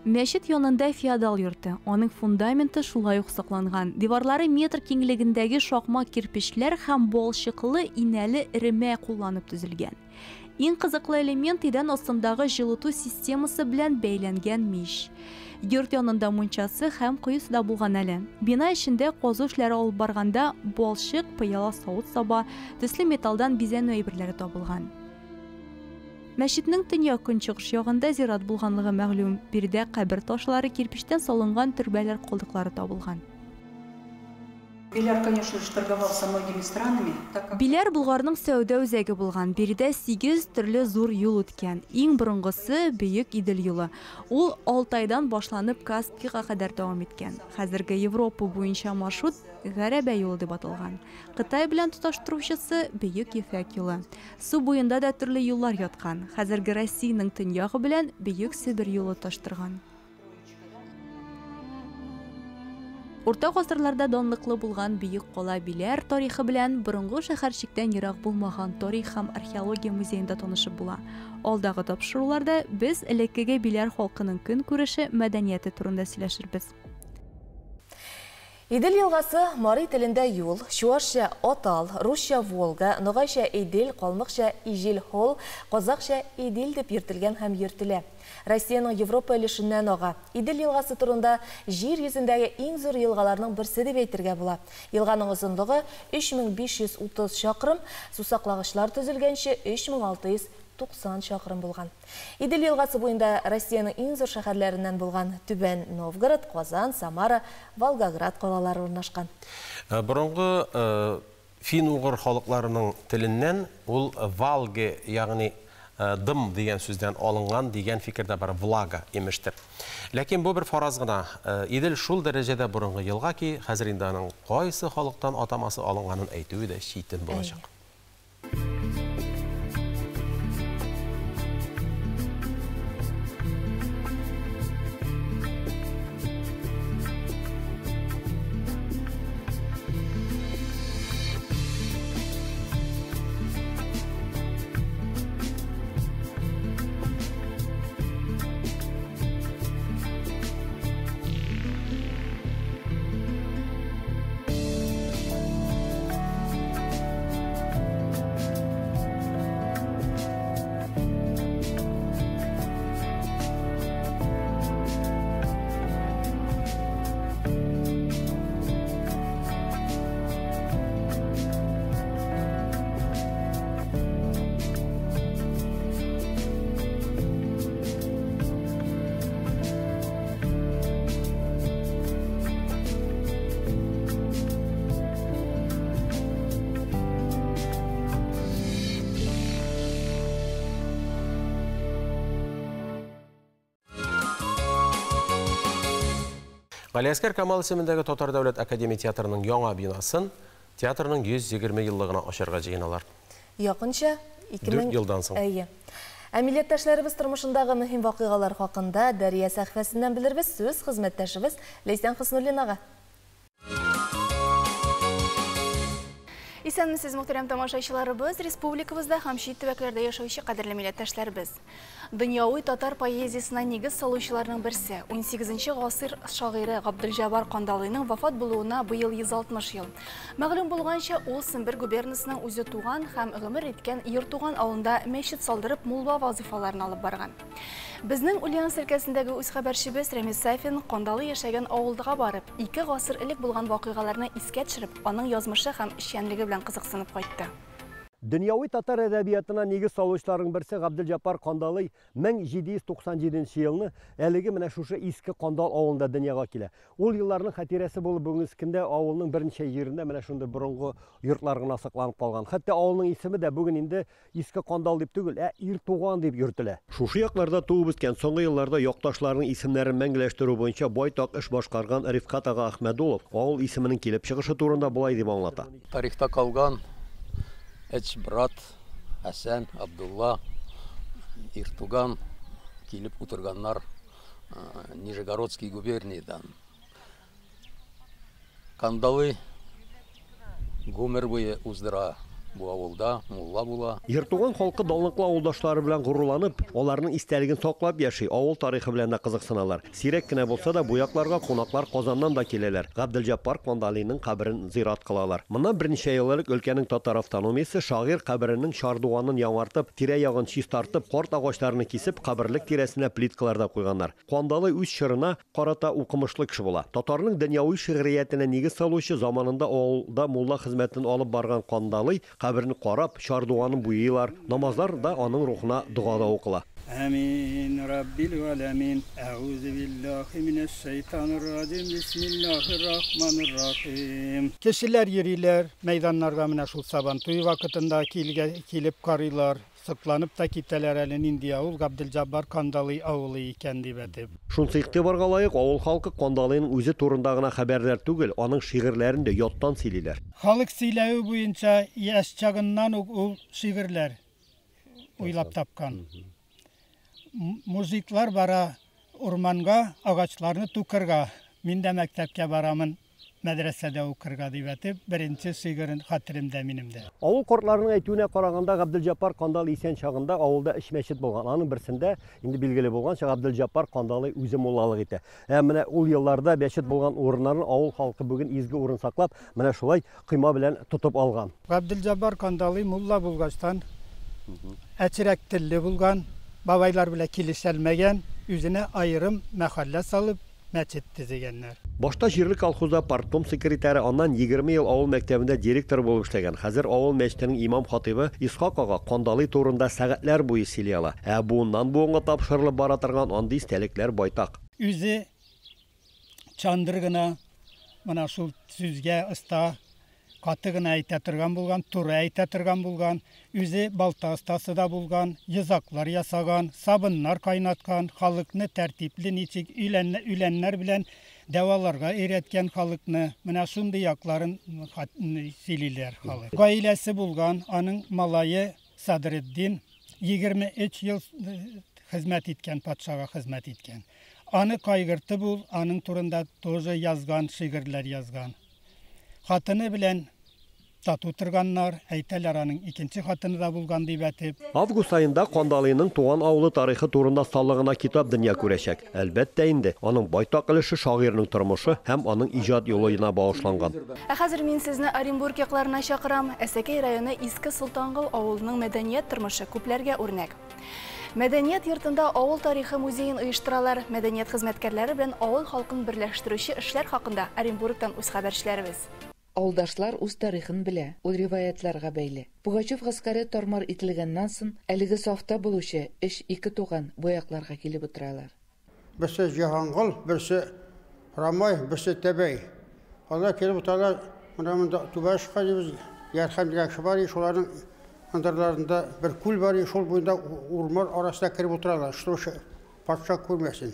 Мәчет янында феодал йорты. Аның фундаменты шулай ук сакланган. Диварлары метр киңлегендәге шакмак кирпечләр һәм балчыклы инәле эремә кулланып төзелгән. Иң кызыклы элемент идән астындагы җылыту системасы белән бәйләнгән мич. Йорт янында мунчасы һәм коесы да булган әле. Бина эчендә казу эшләре алып барганда балчык, пыяла савыт-саба, төсле металлдан бизәнү әйберләре табылган. Мәчетнең төньяк-көнчыгыш ягында зират булганлыгы мәгълүм. Биредә кабер ташлары, кирпечтән салынган төрбәләр калдыклары табылган. Биләр, конечно же, торговал со многими странами. Так как Биләр Болгарның сәүдә үзәге булган. Биредә 8 төрле зур юл үткән. Иң борынгысы Бөек Идел юлы. Ул Алтайдан башланып Каспийга кадәр дәвам иткән. Хәзерге Европа буенча маршрут Гәрәбә юлы дип аталган. Кытай белән тоташтыручысы Бөек Ефәк юлы. Су буенда да төрле юллар яткан. Хәзерге Россиянең төньягы белән Бөек Себер юлы тоташтырган. Урта гасырларда данлыклы булган бөек кала Биләр тарихы белән борынгы шәһәрчектән ерак булмаган тарих һәм археология музеенда танышып була. Алдагы тапшыруларда без элеккеге Биләр халкының көнкүреше, мәдәнияте турында сөйләшербез. Идел елгасы мари телендә юл, чуашча атал, русча Волга, ногайча Идел, калмыкча Ижил-Хол, казакча Идил дип йөртелгән һәм йөртелә. Россиянең Европа өлешеннән ага. Идел елгасы турында җир йөзендәге иң зур елгаларның берсе дип әйтергә була. Елганың озынлыгы 3530 чакрым, сусаклагычлар төзелгәнче 3690 чакрым булган. Идел елгасы буенда Россиянең иң зур шәһәрләреннән булган Түбән Новгород, Казан, Самара, Волгоград калалары урнашкан. Борынгы фин-угыр халыкларының теленнән ул валге, ягъни дым дигән сүздән алынган дигән фикер дә бар, влага имештер. Ләкин бу бер фараз гына. Идел шул дәрәҗәдә борынгы елга ки, хәзер инде аның кайсы халыктан атамасы алынганын әйтүе дә читен булачак. Галиәсгар Камал исемендәге Татар дәүләт академия театрының яңа бинасын театрның 120 еллыгына ачарга җыеналар. Якынча 4 елдан соң. Әйе. Ә милләттәшләребез тормышындагы мөһим вакыйгалар хакында Дәрия сәхифәсеннән белербез. Сүз хезмәттәшебез Ләйсән Хөснуллинага. Исәнмесез, мөхтәрәм тамашачыларыбыз, республикабызда һәм чит төбәкләрдә яшәүче кадерле милләттәшләребез. Дөньяви татар поэзиясенә нигез салучыларның берсе, 18 гасыр шагыйре Габделҗаббар Кандалыйның вафат булуына быел 160 ел. Мәгълүм булганча, ул Сембер губернасының үзе туган һәм гомер иткән Ертуган авылында мәчет салдырып мулла вазифаларын алып барган. Безнең Ульяновск өлкәсендәге үз хәбәрчебез Рәмис Сафин Кандалый яшәгән авылга барып, 2 гасыр элек булган вакыйгаларны искә төшереп, аның язмышы һәм эшчәнлеге белән кызыксынып кайтты. Дөньяви татар әдәбиятына нигез салучыларның берсе Габделҗаббар Кандалый 1797 елны әлеге менә шушы Иске Кандал авылында дөньяга килә. Ул елларның хатирәсе булып бүгенге көндә авылның берничә җирендә менә шундый борынгы йортлар гына сакланып калган. Хәтта авылның исеме дә бүген инде Иске Кандал дип түгел, ә Иртуган дип йөртелә. Шушы якларда туып үскән, соңгы елларда якташларының исемнәрен мәңгеләштерү буенча байтак эш башкарган Рифкат ага Әхмәдулов авыл исеменең килеп чыгышы турында болай дип аңлата. Тарихта калган өч брат Хәсән, Абдулла, Иртуган килеп утырганнар Нижегородский губерниядән. Кандалый гомер буе уздыра бу авылда, мулла була. Ертуган халкы данлыклы авылдашлары белән горурланып, аларның истәлеген саклап яши, авыл тарихы белән дә кызыксыналар. Сирәк кенә булса да бу якларга кунаклар Казаннан да киләләр. Габделҗаббар Кандалыйның каберен зират кылалар. Моннан берничә ел элек өлкәнең татар автономиясе шагыйрь каберенең чардуганын яңартып, тирә-ягын чистартып, карт агачларны кисеп, каберлек тирәсенә плиткалар да куйганнар. Кандалый үз чорына карата укымышлы кеше була. Татарның дөньяви шигъриятенә нигез салучы заманында авылда мулла хезмәтен алып барган Кандалый каберен карап, чардуганын буйыйлар, намазлар да аның рухына дога да укыла. Амин, Раббил аламин, әгъузу биллахи минәш шайтанир раҗим, бисмиллахир рахманир рахим. Кешеләр йөриләр мәйданнарга, менә шул Сабантуй вакытында килеп карыйлар, сокланып та китәләр әле нинди авыл Габделҗаббар Кандалый авылы икән дип әйтеп. Шунсы игътибарга лаек, авыл халкы Кандалыйның үзе турында гына хәбәрләр түгел, аның шигырьләрен дә яттан сөйлиләр. Халык сөйләве буенча яшь чагыннан ук ул шигырьләр уйлап тапкан. Мужиклар бара урманга агачларны тукырга, мин дә мәктәпкә барамын, мәдрәсәдә укырга дип әйтеп, беренче шигырен хәтеремдә минем дә. Авыл картларының әйтүенә караганда, Габделҗаббар Кандалый исән чагында авылда өч мәчет булган. Аның берсендә инде билгеле булганча Габделҗаббар Кандалый үзе муллалык итә. Ә менә ул елларда мәчет булган урыннарын авыл халкы бүген изге урын саклап, менә шулай койма белән тотып алган. Габделҗаббар Кандалый мулла булгачтан әчерәк телле булган, бабайлар белән килешәлмәгән, үзенә аерым мәхәллә салып мәчет төзегәннәр. Башта җирле колхозда партком секретаре, аннан 20 ел авыл мәктәбендә директор булып эшләгән. Хәзер авыл мәчетенең имам хатибы Исхак ага Кандалый турында сәгатьләр буе сөйли ала. Ә буыннан буынга тапшырылып бара торган андый истәлекләр байтак. Үзе чандыр гына, менә шул сүзгә оста, каты гына әйтә торган булган, туры әйтә торган булган, үзе балта остасы да булган, йозаклар ясаган, сабыннар кайнаткан, халыкны тәртипле ничек үләннәр белән дәваларга өйрәткән халыкны. Менә шундый якларын сөйлиләр халык. Гаиләсе булган, аның малае Садретдин 23 ел хезмәт иткән, патшага хезмәт иткән. Аны кайгыртып ул, аның турында тоже язган, шигырьләр язган. Хатыны белән тату торганнар, әйтәләр аның икенче хатыны да булган дип әйтеп. Август аенда Кандалыйның туган авылы тарихы турында саллы гына китап дөнья күрәчәк. Әлбәттә инде, аның байтак өлеше шагыйрьнең тормышы һәм аның иҗат юлына багышланган. Ә хәзер мин сезне Оренбург якларына чакырам. Әсәкәй районы Иске Солтангол авылының мәдәният тормышы күпләргә үрнәк. Мәдәният йортында авыл тарихы музеен оештыралар. Мәдәният хезмәткәрләре белән авыл халкын берләштерүче эшләр хакында Оренбургтан үз хәбәрчеләребез. Авылдашлар үз тарихын белә, ул риваятларга бәйле. Пугачев гаскәре тармар ителгәннән соң, әлеге сафта булучы өч ике туган бу якларга килеп утыралар. Берсе Җиһангол, берсе Рамай, берсе Тәбәй. Алар килеп утыралар, менә монда Түбәшка дибез, Ярхәм дигән кеше бар, шуларның ындырларында бер күл бар, шул буенда урман арасына кереп утыралар, чтобы патша күрмәсен.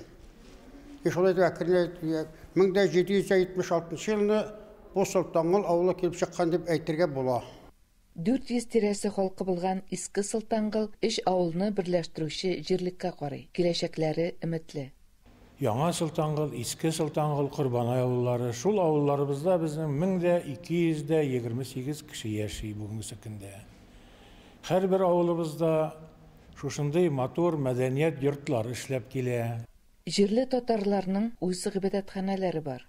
И шулай итеп әкренләп 1776 елны бу Солтангол авылы килеп чыккан дип әйтергә була. 400 тирәсе халкы булган Иске Солтангол өч авылны берләштерүче җирлеккә карый. Киләчәкләре өметле. Яңа Солтангол, Иске Солтангол, Корбанай авыллары. Шул авылларыбызда безнең 1228 кеше яши бүгенге көндә. Һәрбер авылыбызда шушындый матур мәдәният йортлары эшләп килә. Җирле татарларның үз гыйбадәтханәләре бар.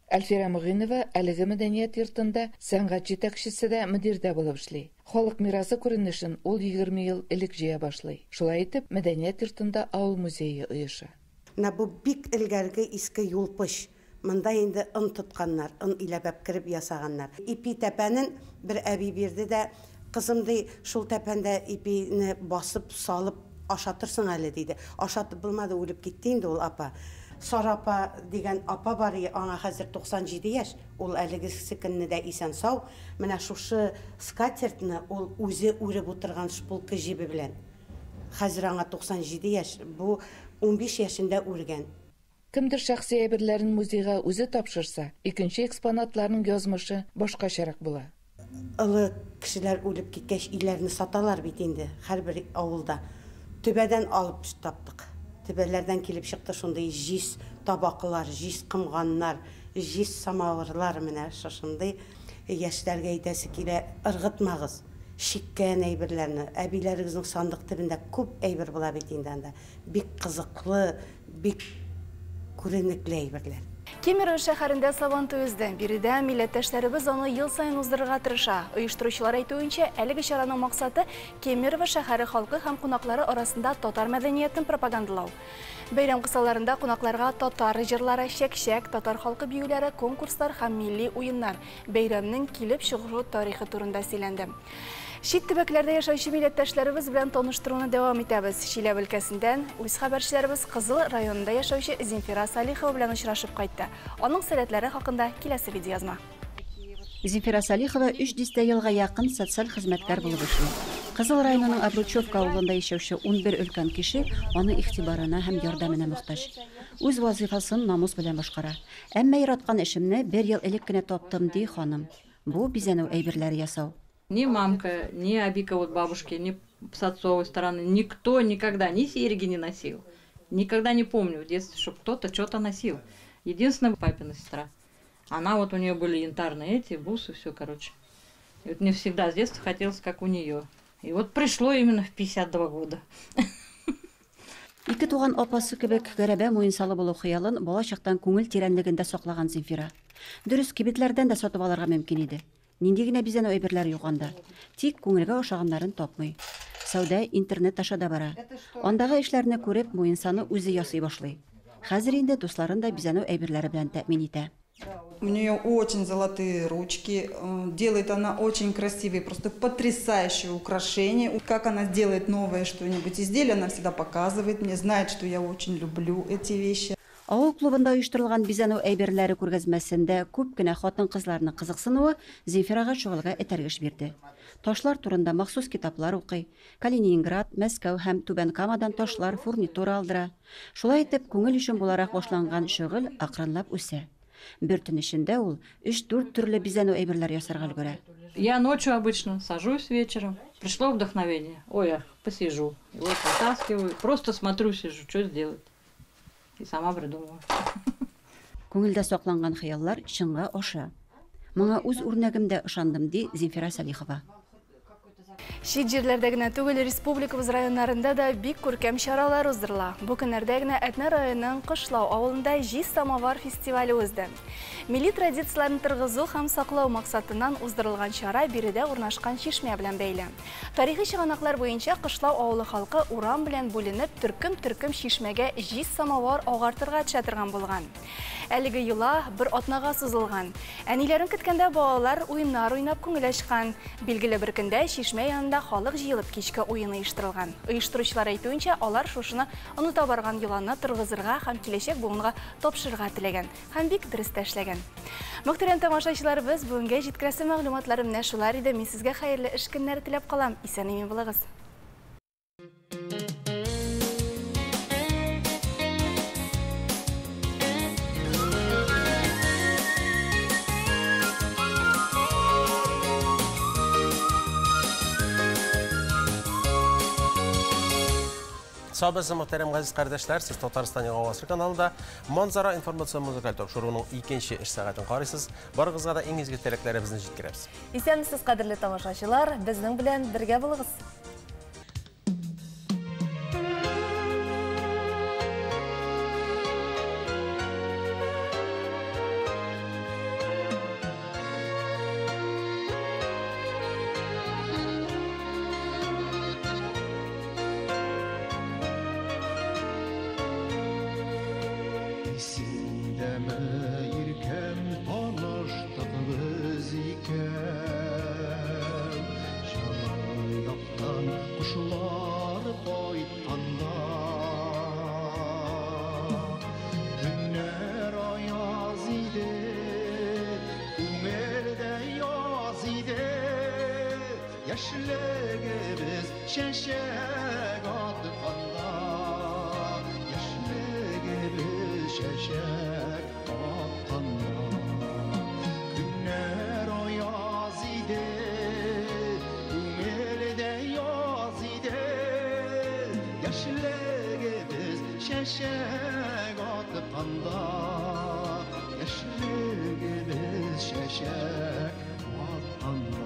Әлфирә Мөгыйнова әлеге мәдәният йортында сәнгать җитәкчесе дә, мөдир дә булып эшли. Халык мирасы күренешен ул 20 ел элек җыя башлый. Шулай итеп, мәдәният йортында авыл музее оеша. Менә бу бик элгәрге иске юлпыч. Монда инде он тотканнар, он иләп кереп ясаганнар. Ипи тәпәнен бер әби бирде дә, кызым ди, шул тәпәндә ипине басып салып ашатырсың әле диде. Ашатып булмады, үлеп китте инде ул апа. Сара апа дигән апа бар, аңа хәзер 97 яшь, ул әлегесе көнне дә исән сау. Менә шушы скатертьны ул үзе үреп утырган шпулка җибе белән. Хәзер аңа 97 яшь, бу 15 яшендә үргән. Кемдер шәхси әйберләрен музейга үзе тапшырса, икенче экспонатларның язмышы башкачарак була. Олы кешеләр үлеп киткәч, өйләрне саталар бит инде һәрбер авылда. Төбәдән алып таптык. Төбәләрдән килеп чыкты шундый җиз табаклар, җиз комганнар, җиз самавырлар менә шушындый. Яшьләргә әйтәсе килә, ыргытмагыз чиккән әйберләрне. Әбиләрегезнең сандык төбендә күп әйбер була бит инде анда. Бик кызыклы, бик күренекле әйберләр. Кемерово шәһәрендә Сабантуй узды. Биредә милләттәшләребез аны ел саен уздырырга тырыша. Оештыручылар әйтүенчә, әлеге чараның максаты Кемерово шәһәре халкы һәм кунаклары арасында татар мәдәниятен пропагандалау. Бәйрәм кысаларында кунакларга татар җырлары, чәк-чәк, татар халкы биюләре, конкурслар һәм милли уеннар, бәйрәмнең килеп чыгу тарихы турында сөйләнде. Чит төбәкләрдә яшәүче милләттәшләребез белән таныштыруны дәвам итәбез. Чиләбе өлкәсеннән үз хәбәрчеләребез Кызыл районында яшәүче Земфира Салихова белән очрашып кайтты. Аның сәләтләре хакында киләсе видеоязма. Земфира Салихова 3 дистә елга якын социаль хезмәткәр булып эшли. Кызыл районының Обручевка авылында яшәүче 11 өлкән кеше аны игътибарына һәм ярдәменә мохтаҗ. Үз вазифасын намус белән башкара. Әмма яраткан эшемне бер ел элек кенә таптым, ди ханым. Бу бизәнү әйберләре ясау. Ни мамка, ни абика вот бабушки, ни с отцовой стороны, никто никогда ни серьги не носил. Никогда не помню в детстве, чтобы кто-то что-то носил. Единственная папина сестра. Она вот у нее были янтарные эти, бусы, все, короче. И вот мне всегда с детства хотелось, как у нее. И вот пришло именно в 52 года. Ике туган апасы кебек гәрәбә муенсалы булу хыялын бала чактан күңел тирәнлегендә саклаган Земфира. Дөрес, кибетләрдән дә сатып алырга мөмкин иде. Нинди генә бизәнү әйберләре юк анда. Тик күңелгә ошаганнарын тапмый. Сәүдә интернет аша да бара. Андагы эшләрне күреп, муенсаны үзе ясый башлый. Хәзер инде дусларын да бизәнү әйберләре белән тәэмин итә. У нее очень золотые ручки, делает она очень красивые, просто потрясающие украшения. Как она делает новое что-нибудь изделие, она всегда показывает мне, знает, что я очень люблю эти вещи. Авыл клубында оештырылган бизәнү әйберләре күргәзмәсендә күп кенә хатын-кызларның кызыксынуы Земфирага шөгыльгә этәргеч бирде. Ташлар турында махсус китаплар укый. Калининград, Мәскәү һәм Түбән Камадан ташлар, фурнитура алдыра. Шулай итеп, күңел өчен буларак башланган шөгыль акрынлап үсә. Бер төн эчендә ул 3-4 төрле бизәнү әйберләр ясарга өлгерә. Я ночью обычно сажусь вечером. Пришло вдохновение. Ой, я посижу. И вот вытаскиваю. Просто смотрю, сижу, что сделать. И сама придумываю. Күңелдә сакланган хыяллар чынга аша. Моңа үз үрнәгемдә ышандым, ди Земфира Салихова. Чит җирләрдә генә түгел, республикабыз районнарында да бик күркәм чаралар уздырыла. Бу көннәрдә генә Әтнә районының Кышлау авылында Җиз самовар фестивале узды. Милли традицияләрне торгызу һәм саклау максатыннан уздырылган чара биредә урнашкан чишмә белән бәйле. Тарихи чыганаклар буенча Кышлау авылы халкы урам белән бүленеп, төркем-төркем чишмәгә җиз самовар агартырга төшә торган булган. Әлеге йола бер атнага сузылган. Әниләрен көткәндә балалар уеннар уйнап күңел ачкан. Билгеле бер көндә чишмә янында халык җыелып кичке уен оештырылган. Оештыручылар әйтүенчә, алар шушыны оныта барган йоланы торгызырга һәм киләчәк буынга тапшырырга теләгән һәм бик дөрес тә эшләгән. Мөхтәрәм тамашачыларыбыз, бүгенгә җиткерәсе мәгълүматларым менә шулар иде. Мин сезгә хәерле эш көннәре теләп калам. Исән-имин булыгыз. Саубыз, мөхтәрәм газиз кардәшләр, сез Татарстан Яңа Гасыр каналында Манзара информацион музыкаль тапшыруының икенче эш сәгатен карыйсыз. Барыгызга да иң изге теләкләребезне җиткерәбез. Исәнмесез, кадерле тамашачылар, безнең белән бергә булыгыз. Яшьлегебез чәчәк атканда, яшьлегебез чәчәк атканда. Көннәр аяз иде, күңелдә яз иде, яшьлегебез чәчәк атканда, яшьлегебез чәчәк атканда.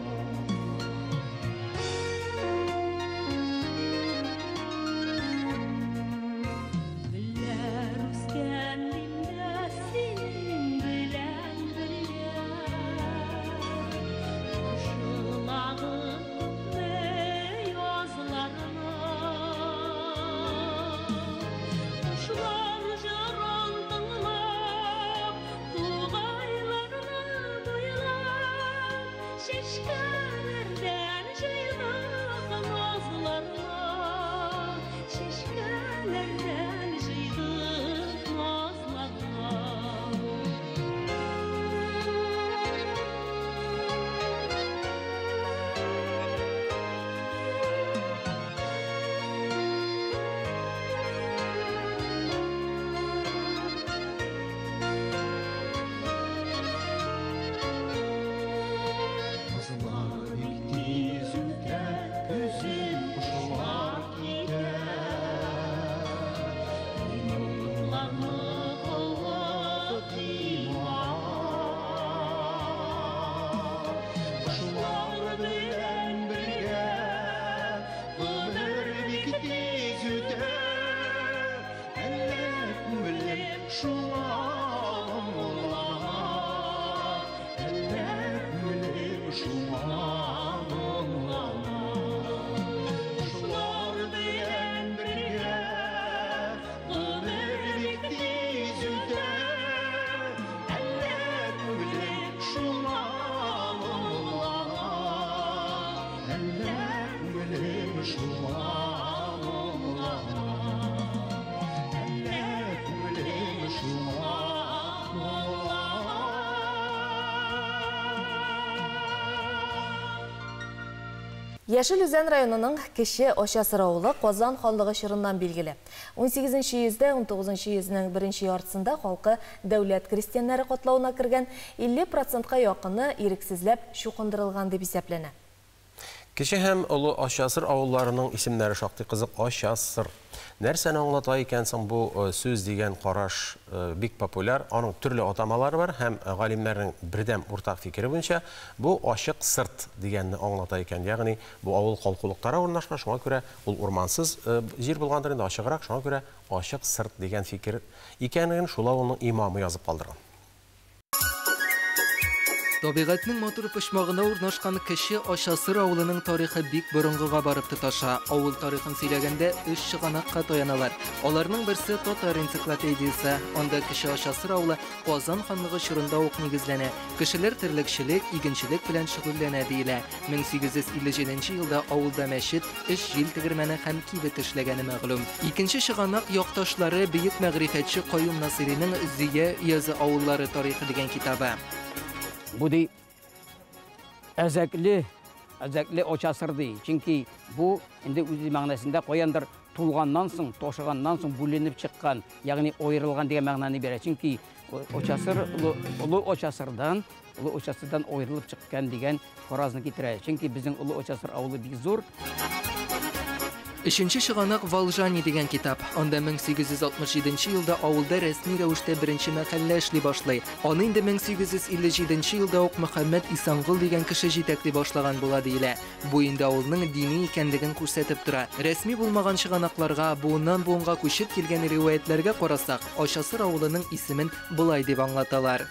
Яшел Үзән районының Кече Ачасыр авылы Казан ханлыгы чорыннан билгеле. 18 йөздә, 19 йөзнең беренче яртысында халкы дәүләт крестьяннары катлавына кергән, 50%ка якыны ирексезләп чукындырылган дип исәпләнә. Кече һәм Олы Ачасыр авылларының исемнәре шактый кызык. Ачасыр. Нәрсәне аңлата икән соң бу сүз дигән караш бик популяр. Аның төрле атамалары бар һәм галимнәрнең бердәм уртак фикере буенча бу ачык сырт дигәнне аңлата икән. Ягъни бу авыл калкулыктара урнашкан, шуңа күрә ул урмансыз җир булгандыр инде, ачыграк, шуңа күрә ачык сырт дигән фикер икәнлеген шул авылның имамы язып калдырган. Табигатьнең матур почмагына урнашкан Кече Ачасыр авылының тарихы бик борынгыга барып тоташа. Авыл тарихын сөйләгәндә өч чыганакка таяналар. Аларның берсе Татар энциклопедиясе. Анда Кече Ачасыр авылы Казан ханлыгы чорында ук нигезләнә. Кешеләр терлекчелек, игенчелек белән шөгыльләнә диелә. 1857 елда авылда мәчет, өч җил тегермәне һәм кибет эшләгәне мәгълүм. Икенче чыганак якташлары бөек мәгърифәтче Каюм Насыйриның Зөя өязе авыллары тарихы дигән китабы. Бу ди әзәкле, әзәкле Ачасыр ди. Чөнки бу инде үз мәгънәсендә каяндыр тулганнан соң, тошыганнан соң бүленеп чыккан, ягъни аерылган дигән мәгънәне бирә. Чөнки Ачасыр Олы Ачасырдан, Олы Ачасырдан аерылып чыккан дигән фаразны китерә. Чөнки безнең Олы Ачасыр авылы бик зур. Өченче чыганак Волжане дигән китап. Анда 1867 елда авылда рәсми рәвештә беренче мәхәллә эшли башлый. Аны инде 1857 елда ук Мөхәммәд Исангол дигән кеше җитәкли башлаган була диелә. Бу инде авылның дини икәнлеген күрсәтеп тора. Рәсми булмаган чыганакларга, буыннан буынга күчеп килгән риваятьләргә карасак, Ачасыр авылының исемен болай дип аңлаталар.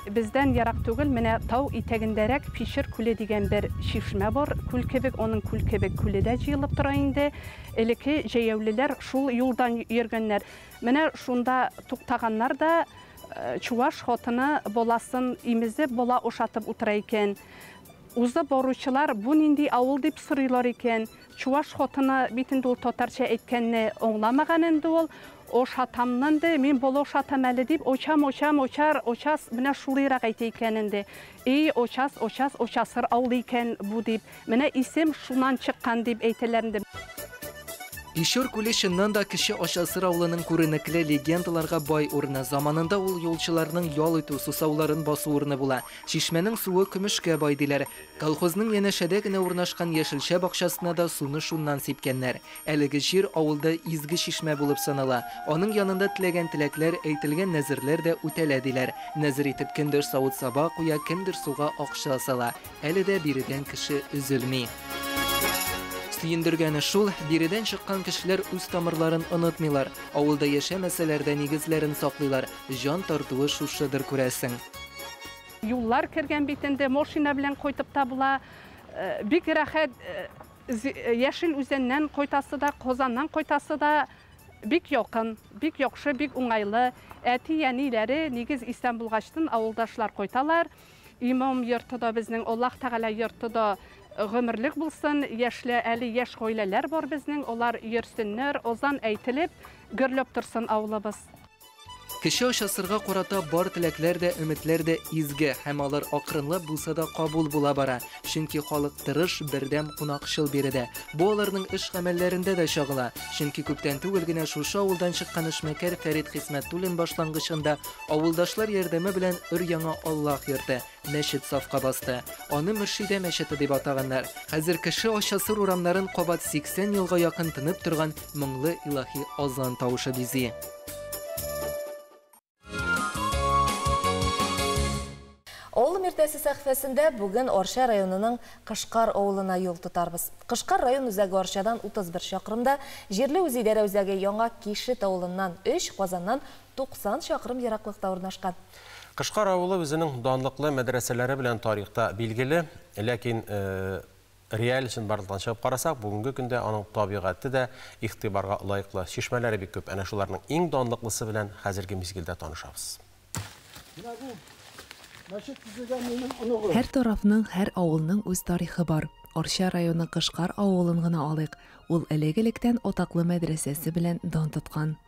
Бездән ерак түгел, менә тау итәгендәрәк Пишер күле дигән бер чишмә бар. Күл кебек, аның күл кебек күле дә җыелып тора инде. Элекке җәяүлеләр шул юлдан йөргәннәр. Менә шунда туктаганнар да, чуваш хатыны баласын имезеп, бала ошатып утыра икән. Узып баручылар бу нинди авыл дип сорыйлар икән. Чуваш хатыны бит инде ул татарча әйткәнне аңламаган инде ул. Ошатамнан ди, мин бала ошатам әле дип, очам, очам, очар, очас, менә шулайрак әйтә икән инде. И, очас, очас, очасыр авыл икән бу дип. Менә исем шуннан чыккан дип әйтәләр инде. Пишор күле чыннан да Кече Ачасыр авылының күренекле легендаларга бай урыны. Заманында ул юлчыларның ял итү, сусауларын басу урыны була. Чишмәнең суы көмешкә бай диләр. Колхозның янәшәдә генә урнашкан яшелчә бакчасына да суны шуннан сипкәннәр. Әлеге җир авылда изге чишмә булып санала. Аның янында теләгән теләкләр, әйтелгән нәзерләр дә үтәлә диләр. Нәзер итеп кемдер савыт-саба куя, кемдер суга акча сала. Әле дә биредән кеше өзелми. Сөендергәне шул, биредән чыккан кешеләр үз тамырларын онытмыйлар. Авылда яшәмәсәләр дә нигезләрен саклыйлар. Җан тартуы шушыдыр күрәсең. Юллар кергән бит инде, машина белән кайтып та була. Бик рәхәт, Яшел Үзәннән кайтасы да, Казаннан кайтасы да бик якын, бик яхшы, бик уңайлы. Әти-әниләре нигез исән булгачтын авылдашлар кайталар. Имам йорты да безнең, Аллаһ Тәгалә йорты да гомерлек булсын. Яшьле, әле яшь гаиләләр бар безнең, алар йөрсеннәр, азан әйтелеп, гөрләп торсын авылыбыз. Кече Ачасырга карата бар теләкләр дә, өметләр дә изге һәм алар акрынлап булса да кабул була бара. Чөнки халык тырыш, бердәм, кунакчыл биредә. Бу аларның эш-гамәлләрендә дә чагыла. Чөнки күптән түгел генә шушы авылдан чыккан эшмәкәр Фәрит Хисмәтуллин башлангычында авылдашлар ярдәме белән өр-яңа Аллаһ йорты, мәчет сафка басты. Аны Мөршидә мәчете дип атаганнар. Хәзер Кече Ачасыр урамнарын кабат 80 елга якын тынып торган моңлы илаһи азан тавышы бизи. Авылым иртәсе сәхифәсендә бүген Арча районының Кышкар авылына юл тотарбыз. Кышкар район үзәге Арчадан 31 чакрымда, җирле үзидарә үзәге Яңа Кишет авылыннан 3, Казаннан 90 чакрым ераклыкта урнашкан. Кышкар авылы үзенең данлыклы мәдрәсәләре белән тарихта билгеле, ләкин реаль чынбарлыктан чыгып карасак, бүгенге көндә аның табигате дә игътибарга лаеклы. Чишмәләре бик күп. Әнә шуларның иң данлыклысы белән хәзерге мизгелдә танышабыз. Һәр тарафның, һәр авылның үз тарихы бар. Арча районы Кышкар авылын гына алыйк. Ул элек-электән атаклы мәдрәсәсе белән дан тоткан.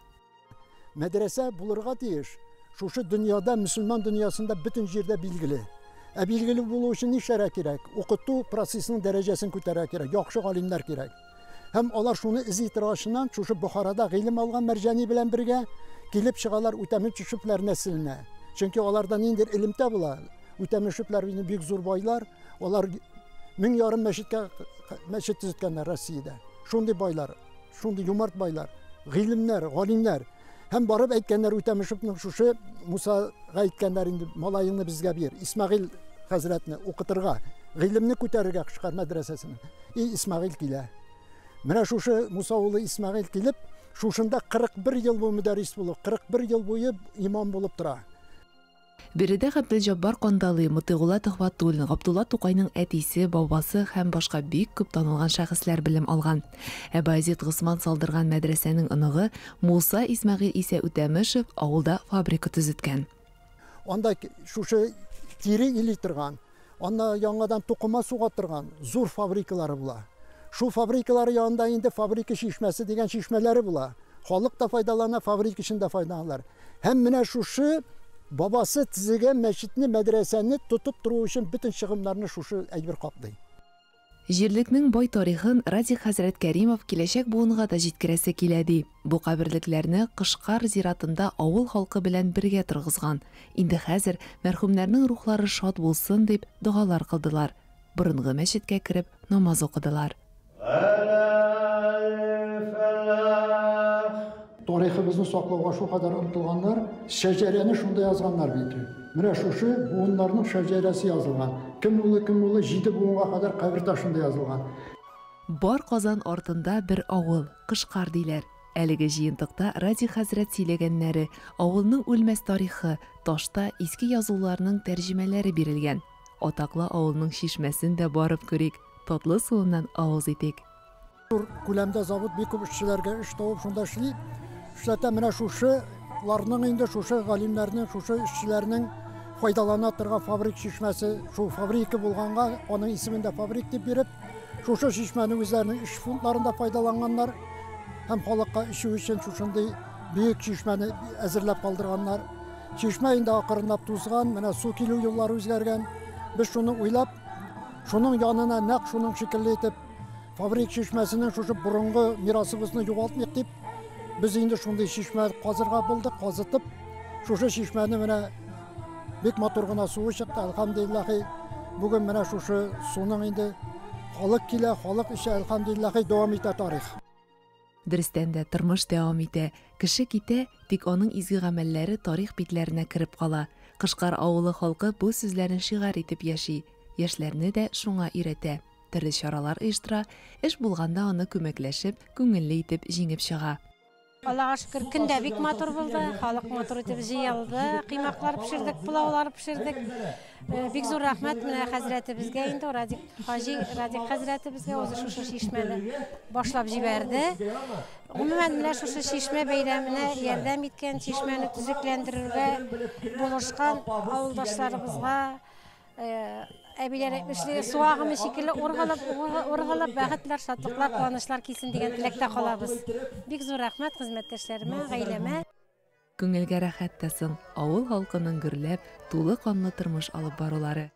Мәдрәсә булырга тиеш. Шушы дөньяда, мөселман дөньясында бөтен җирдә билгеле. Ә билгеле булу өчен нишләргә кирәк? Укыту процессының дәрәҗәсен күтәрергә кирәк, яхшы галимнәр кирәк. Һәм алар шуны эзли торгачыннан, шушы Бохарада гыйлем алган Мәрҗани белән бергә килеп чыгалар Үтәмешевләр нәселенә. Чөнки аларда ниндидер элемтә була. Үтәмешевләр инде бик зур байлар, алар 1500 мәчеткә мәчет төзеткәннәр Россиядә. Шундый байлар, шундый юмарт байлар, гыйлемнәр, галимнәр. Һәм барып әйткәннәр Үтәмешевнең шушы Мусага әйткәннәр инде, малаеңны безгә бир, Исмәгыйль хәзрәтне укытырга, гыйлемне күтәрергә Кышкар мәдрәсәсенә. И Исмәгыйль килә. Менә шушы Муса улы Исмәгыйль килеп, шушында 41 ел буе мөдәррис булып, 41 ел буе имам булып тора. Биредә Габделҗаббар Кандалый, Мотыйгулла Төхвәтуллин, Габдулла Тукайның әтисе, бабасы һәм башка бик күп танылган шәхесләр белем алган. Ә Баязид Госман салдырган мәдрәсәнең оныгы Муса Исмәгыйль исә Үтәмешев авылда фабрика төзеткән. Анда шушы тире или торган, анда яңадан тукыма суга торган зур фабрикалары була. Шул фабрикалары янында инде фабрика чишмәсе дигән чишмәләре була. Халык та файдалана, фабрика өчен дә файдаланалар. Һәм менә шушы бабасы төзегән мәчетне, мәдрәсәне тотып тору өчен бөтен чыгымнарны шушы әйбер каплый. Җирлекнең бай тарихын Радик хәзрәт Кәримов киләчәк буынга да җиткерәсе килә ди. Бу каберлекләрне Кышкар зиратында авыл халкы белән бергә торгызган. Инде хәзер мәрхүмнәрнең рухлары шат булсын дип догалар кылдылар. Борынгы мәчеткә кереп намаз укыдылар. Тарихыбызны саклауга шулкадәр омтылганнар, шәҗәрәне шунда язганнар бит. Менә шушы буыннарның шәҗәрәсе язылган. Кем улы, кем улы, җиде буынга кадәр кабер ташында язылган. Бар Казан артында бер авыл, Кышкар диләр. Әлеге җыентыкта Радик хәзрәт сөйләгәннәре, авылның үлмәс тарихы, ташта иске язуларның тәрҗемәләре бирелгән. Атаклы авылның чишмәсен дә барып күрик, татлы суыннан авыз итик. Зур күләмдә завод бик күп эшчеләргә эш табып шунда эшли. Эшләтә менә шушыларның инде шушы галимнәрнең, шушы эшчеләрнең файдалана торган фабрик чишмәсе, шул фабрика булганга аның исемен дә фабрик дип биреп, шушы чишмәне үзләренең эш фондларында файдаланганнар һәм халыкка эчү өчен шушындый бөек чишмәне әзерләп калдырганнар. Чишмә инде акрынлап тузган, менә су килү юллары үзгәргән. Без шуны уйлап, шуның янына нәкъ шуның шикелле итеп Фабрик чишмәсенең шушы борынгы мирасыбызны югалтмыйк дип, без инде шундый чишмә казырга булдык, казытып, шушы чишмәне менә бик матур гына суы чыкты, әлхәмдүлилләһи. Бүген менә шушы суның инде халык килә, халык эчә, әлхәмдүлилләһи, дәвам итә тарих. Дөрестән дә, тормыш дәвам итә. Кеше китә, тик аның изге гамәлләре тарих битләренә кереп кала. Кышкар авылы халкы бу сүзләрне шигарь итеп яши, яшьләрне дә шуңа өйрәтә. Төрле чаралар оештыра, эш булганда аны күмәкләшеп, күңелле итеп җиңеп чыга. Аллага шөкер, көн дә бик матур булды, халык матур итеп җыелды, коймаклар пешердек, пылаулар пешердек. Бик зур рәхмәт менә хәзрәтебезгә инде, Радик хаҗи, Радик хәзрәтебезгә, үзе шушы чишмәне башлап җибәрде. Гомумән, менә шушы чишмә бәйрәменә ярдәм иткән, чишмәне төзекләндерергә булышкан авылдашларыбызга, Әбиләр әйтмешли, су агымы шикелле ургылып, ургылып, бәхетләр, шатлыклар, куанычлар килсен дигән теләктә калабыз. Бик зур рәхмәт хезмәттәшләремә, гаиләмә. Күңелгә рәхәт тә соң, авыл халкының гөрләп, тулы канлы тормыш алып барулары.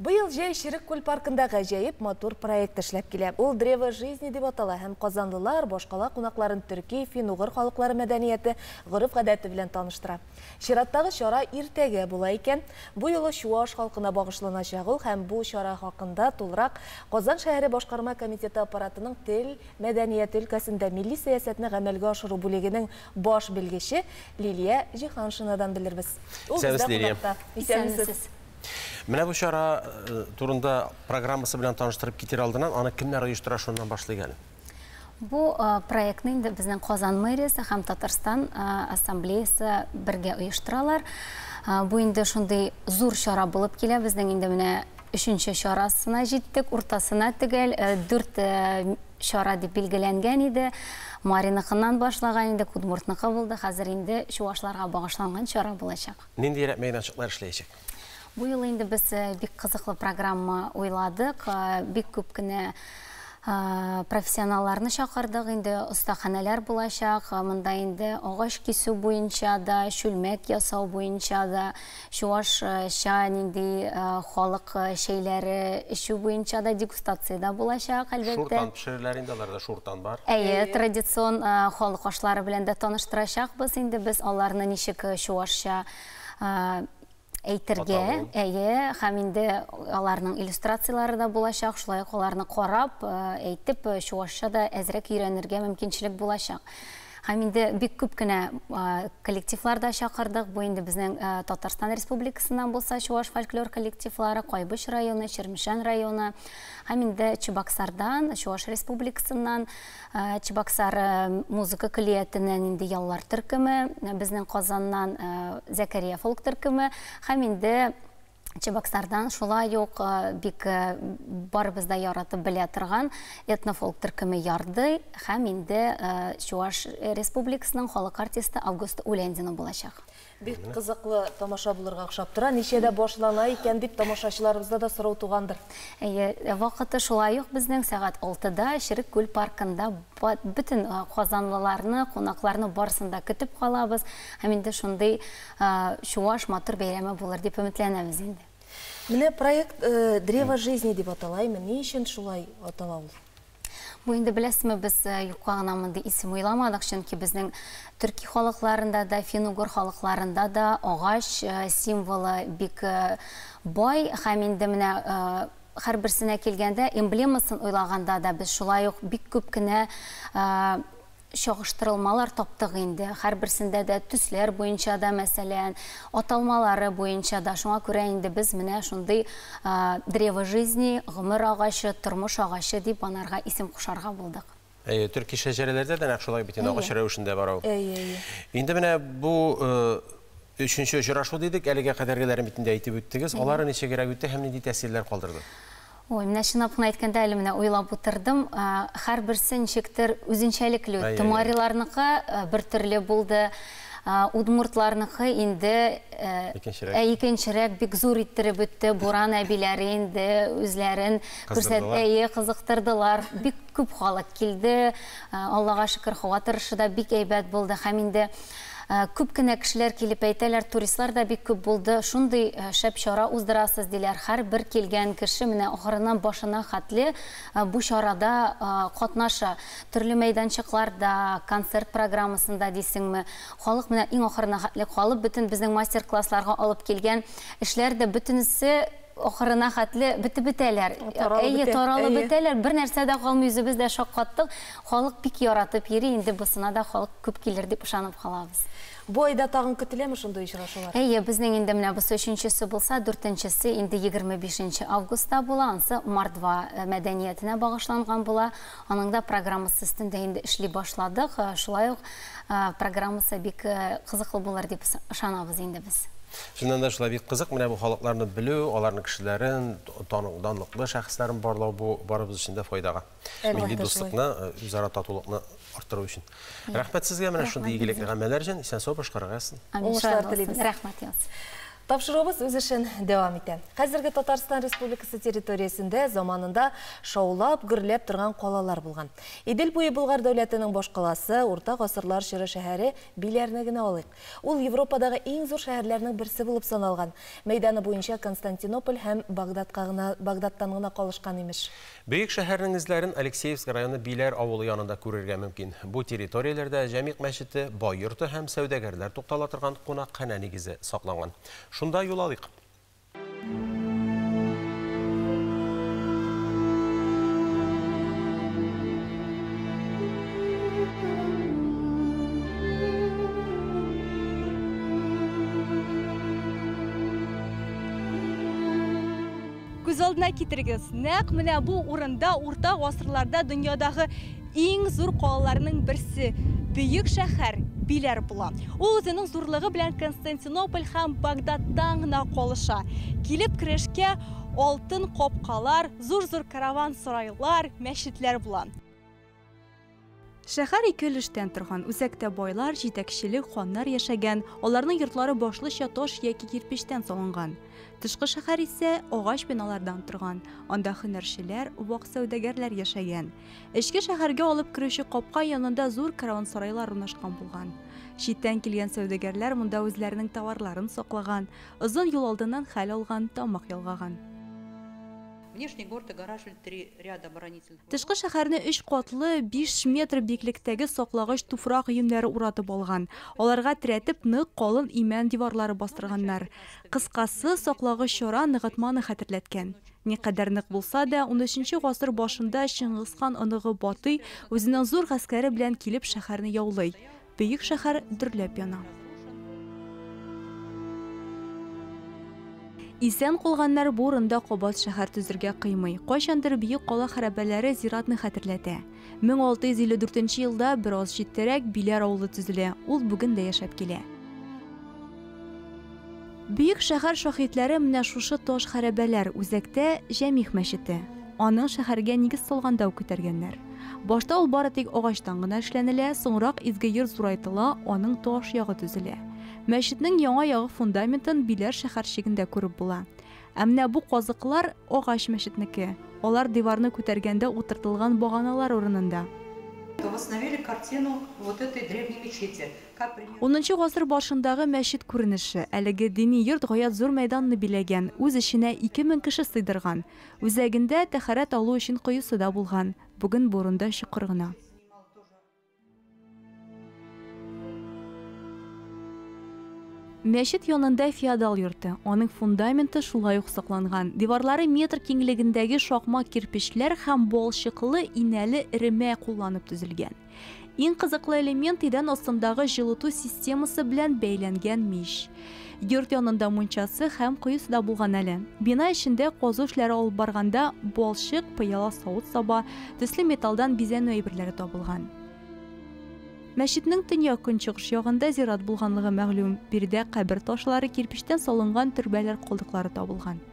Быел җәй Черек күл паркында гаҗәеп матур проект эшләп килә. Ул Древо жизни дип атала һәм казанлылар, башкала кунакларын төрки, фин-угыр халыклары мәдәнияте, гореф-гадәте белән таныштыра. Чираттагы чара иртәгә була икән. Бу юлы чуаш халкына багышланачак ул һәм бу чара хакында тулырак Казан шәһәре башкарма комитеты аппаратының тел, мәдәният өлкәсендә милли сәясәтне гамәлгә ашыру бүлегенең баш белгече Лилия Җиһаншинадан белербез. Ул Исәнмесез, бездә Лилия. кунакта. Исәнмесез. Менә бу чара турында программасы белән таныштырып китер алдыннан аны кемнәр оештыра, шуннан башлыйк әле. Бу проектны инде безнең Казан мэриясе һәм Татарстан ассамблеясы бергә оештыралар. Бу инде шундый зур чара булып килә. Безнең инде менә өченче чарасына җиттек, уртасына төгәл дүрт чара дип билгеләнгән иде. Мариныкыннан башлаган идек, Удмуртныкы булды. Хәзер инде чуашларга багышланган чара булачак. Ниндирәк мәйданчыклар эшләячәк? Бу юлы инде без бик кызыклы программа уйладык. Бик күп кенә профессионалларны чакырдык инде, остаханәләр булачак. Монда инде агач кисү буенча да, чүлмәк ясау буенча да, чуашча нинди халык чәйләре эчү буенча да дегустация дә булачак, әлбәттә. Шуртан пешерәләр инде, аларда шуртан бар. Әйе, традицион халык ашлары белән дә таныштырачакбыз инде без аларны ничек чуашча әйтергә, әйе, һәм инде аларның иллюстрацияләре дә булачак, шулай ук аларны карап, әйтеп, чуашча да әзрәк өйрәнергә мөмкинчелек булачак. Һәм инде бик күп кенә коллективлар да чакырдык. Бу инде безнең Татарстан Республикасыннан булса, чуаш фольклор коллективлары, Кайбыч районы, Чирмешән районы, һәм инде Чебоксардан, Чуаш Республикасыннан, Чебоксар музыка көллиятеннән инде Яллар төркеме, безнең Казаннан Зәкәрия фолк төркеме һәм инде Чебоксардан шулай ук бик барыбыз да яратып белә торган этнофолк төркеме Ярды һәм инде Чуаш Республикасының халык артисты Августа Уляндина булачак. Бик кызыклы тамаша булырга охшап тора. Ничәдә башлана икән дип тамашачыларыбызда да сорау тугандыр. Әйе, вакыты шулай ук безнең сәгать алтыда Черек күл паркында бөтен казанлыларны, кунакларны барысын да көтеп калабыз. Һәм инде шундый чуаш матур бәйрәме булыр дип өметләнәбез инде. Менә проект Древо жизни дип атала, әйме? Ни өчен шулай атала ул? Бу инде, беләсезме, без юкка гына мондый исем уйламадык, чөнки безнең төрки халыкларында да, фин-угор халыкларында да агач символы бик бай, һәм инде менә һәрберсенә килгәндә, эмблемасын уйлаганда да без шулай ук бик күп кенә чагыштырылмалар таптык инде. Һәрберсендә дә төсләр буенча да, мәсәлән, аталмалары буенча да. Шуңа күрә инде без менә шундый древо жизни, гомер агачы, тормыш агачы дип анарга исем кушарга булдык. Әйе, төрки шәҗәрәләрдә дә нәкъ шулай бит инде, агач рәвешендә бара ул. Әйе, әйе. Инде менә бу өченче очрашу дидек, әлегә кадәргеләрен бит инде әйтеп үттегез. Алары ничегрәк үтте һәм нинди тәэсирләр калдырды? Ой, менә чынлап кына әйткәндә, әле менә уйлап утырдым. Һәрберсе ничектер үзенчәлекле үтте. Мариларныкы бер төрле булды. Удмуртларныкы инде икенчерәк, бик зур иттереп үтте. Буран әбиләре инде үзләрен күрсәтәе кызыктырдылар. Бик күп халык килде. Аллага шөкер, һава торышы да бик әйбәт булды. Һәм инде күп кенә кешеләр килеп әйтәләр, туристлар да бик күп булды. Шундый шәп чара уздырасыз диләр. Һәрбер килгән кеше менә ахырыннан башына хәтле бу чарада катнаша. Төрле мәйданчыкларда, концерт программасында дисеңме. Халык менә иң ахырына хәтле калып, бөтен безнең мастер-классларга алып килгән эшләр дә бөтенесе ахырына хәтле бетеп бетәләр. Әйе, таралып бетәләр. Бер нәрсә дә калмый, үзебез дә шаккаттык. Халык бик яратып йөри, инде бусына да халык күп килер дип ышанып калабыз. Бу айда тагын көтеләме шундый очрашулар? Әйе, безнең инде менә бусы өченчесе булса, дүртенчесе инде 25 августта була. Ансы Мордва мәдәниятенә багышланган була. Аның да программасы өстендә инде эшли башладык. Шулай ук программасы бик кызыклы булыр дип ышанабыз инде без. Чыннан да шулай бик кызык, менә бу халыкларны белү, аларның кешеләрен, данлыклы шәхесләрен барлау бу барыбыз өчен дә файдага. Милли дуслыкны, үзара татулыкны арттыру өчен. Рәхмәт сезгә менә шундый игелекле гамәлләр өчен. Исән-сау башкарырга язсын. Уңышлар телибез. Рәхмәт язсын. Тапшыруыбыз үз эшен дәвам итә. Хәзерге Татарстан Республикасы территориясендә заманында шаулап, гөрләп торган калалар булган. Идел буе Болгар дәүләтенең башкаласы, урта гасырлар чоры шәһәре Биләрне генә алыйк. Ул Европадагы иң зур шәһәрләрнең берсе булып саналган. Мәйданы буенча Константинополь һәм Багдадтан гына калышкан имеш. Бөек шәһәрнең эзләрен Алексеевск районы Биләр авылы янында күрергә мөмкин. Бу территорияләрдә Җәмигъ мәчете, бай йорты һәм сәүдәгәрләр туктала торган кунакханә нигезе сакланган. Шунда юл алыйк. Күз алдына китерегез, нәкъ менә бу урында урта гасырларда дөньядагы иң зур калаларның берсе, бөек шәһәр Биләр була. Ул үзенең зурлыгы белән Константинополь һәм Багдадтан гына калыша. Килеп керешкә алтын капкалар, зур-зур караван сарайлар, мәчетләр була. Шәһәр ике өлештән торган. Үзәктә байлар, җитәкчелек, ханнар яшәгән. Аларның йортлары башлыча таш яки кирпечтән салынган. Тышкы шәһәр исә агач биналардан торган. Анда һөнәрчеләр, вак сәүдәгәрләр яшәгән. Эчке шәһәргә алып керүче капка янында зур караван-сарайлар урнашкан булган. Читтән килгән сәүдәгәрләр монда үзләренең товарларын саклаган, озын юл алдыннан хәл алган, тамак ялгаган. Внешний город огораживали три ряда оборонительных. Тышкы шәһәрне 3 катлы 5 метр биеклектәге саклагыч туфрак өемнәре уратып алган. Аларга терәтеп нык калын имән диварлары бастырганнар. Кыскасы, саклагыч чара ныгытманы хәтерләткән. Никадәр нык булса да, 13 гасыр башында Чыңгызхан оныгы Батый үзенең зур гаскәре белән килеп шәһәрне яулый. Бөек шәһәр дөрләп яна. Исән калганнар бу урында кабат шәһәр төзергә кыймый. Кайчандыр бөек кала хәрабәләре зиратны хәтерләтә. 1654 елда бераз читтәрәк Биләр авылы төзелә. Ул бүген дә яшәп килә. Бөек шәһәр шаһитләре менә шушы таш хәрабәләр, үзәктә Җәмигъ мәчете. Аның шәһәргә нигез салганда ук күтәргәннәр. Башта ул бары тик агачтан гына эшләнелә, соңрак изге йорт зурайтыла, аның таш ягы төзелә. Мәчетнең яңа ягы фундаментын Биләр шәһәрчегендә күреп була. Ә менә бу казыклар агач мәчетнеке. Алар диварны күтәргәндә утыртылган баганалар урынында. Восстановили картину вот этой древней мечети. 10 гасыр башындагы мәчет күренеше. Әлеге дини йорт гаять зур мәйданны биләгән, үз эченә 2000 кеше сыйдырган. Үзәгендә тәһарәт алу өчен коесы да булган. Бүген бу урында чокыр гына. Мәчет янында феодал йорты. Аның фундаменты шулай ук сакланган. Диварлары метр киңлегендәге шакмак кирпечләр һәм балчыклы инәле эремә кулланып төзелгән. Иң кызыклы элемент идән астындагы җылыту системасы белән бәйләнгән мич. Йорт янында мунчасы һәм коесы да булган әле. Бина эчендә казу эшләре алып барганда балчык, пыяла савыт-саба, төсле металлдан бизәнү әйберләре табылган. Мәчетнең төньяк-көнчыгыш ягында зират булганлыгы мәгълүм. Биредә кабер ташлары, кирпечтән салынган төрбәләр калдыклары табылган.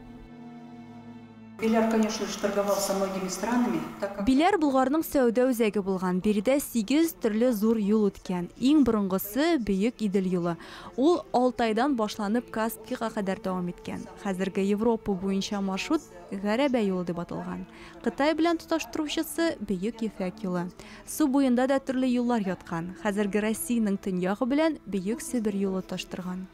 Биләр, конечно же, торговал со многими странами, так как Биләр Болгарның сәүдә үзәге булган. Биредә 8 төрле зур юл үткән. Иң борынгысы Бөек Идел юлы. Ул Алтайдан башланып Каспийга кадәр дәвам иткән. Хәзерге Европа буенча маршрут Гәрәбә юлы дип аталган. Кытай белән тоташтыручысы Бөек Ефәк юлы. Су буенда да төрле юллар яткан. Хәзерге Россиянең төньягы белән Бөек Себер юлы тоташтырган.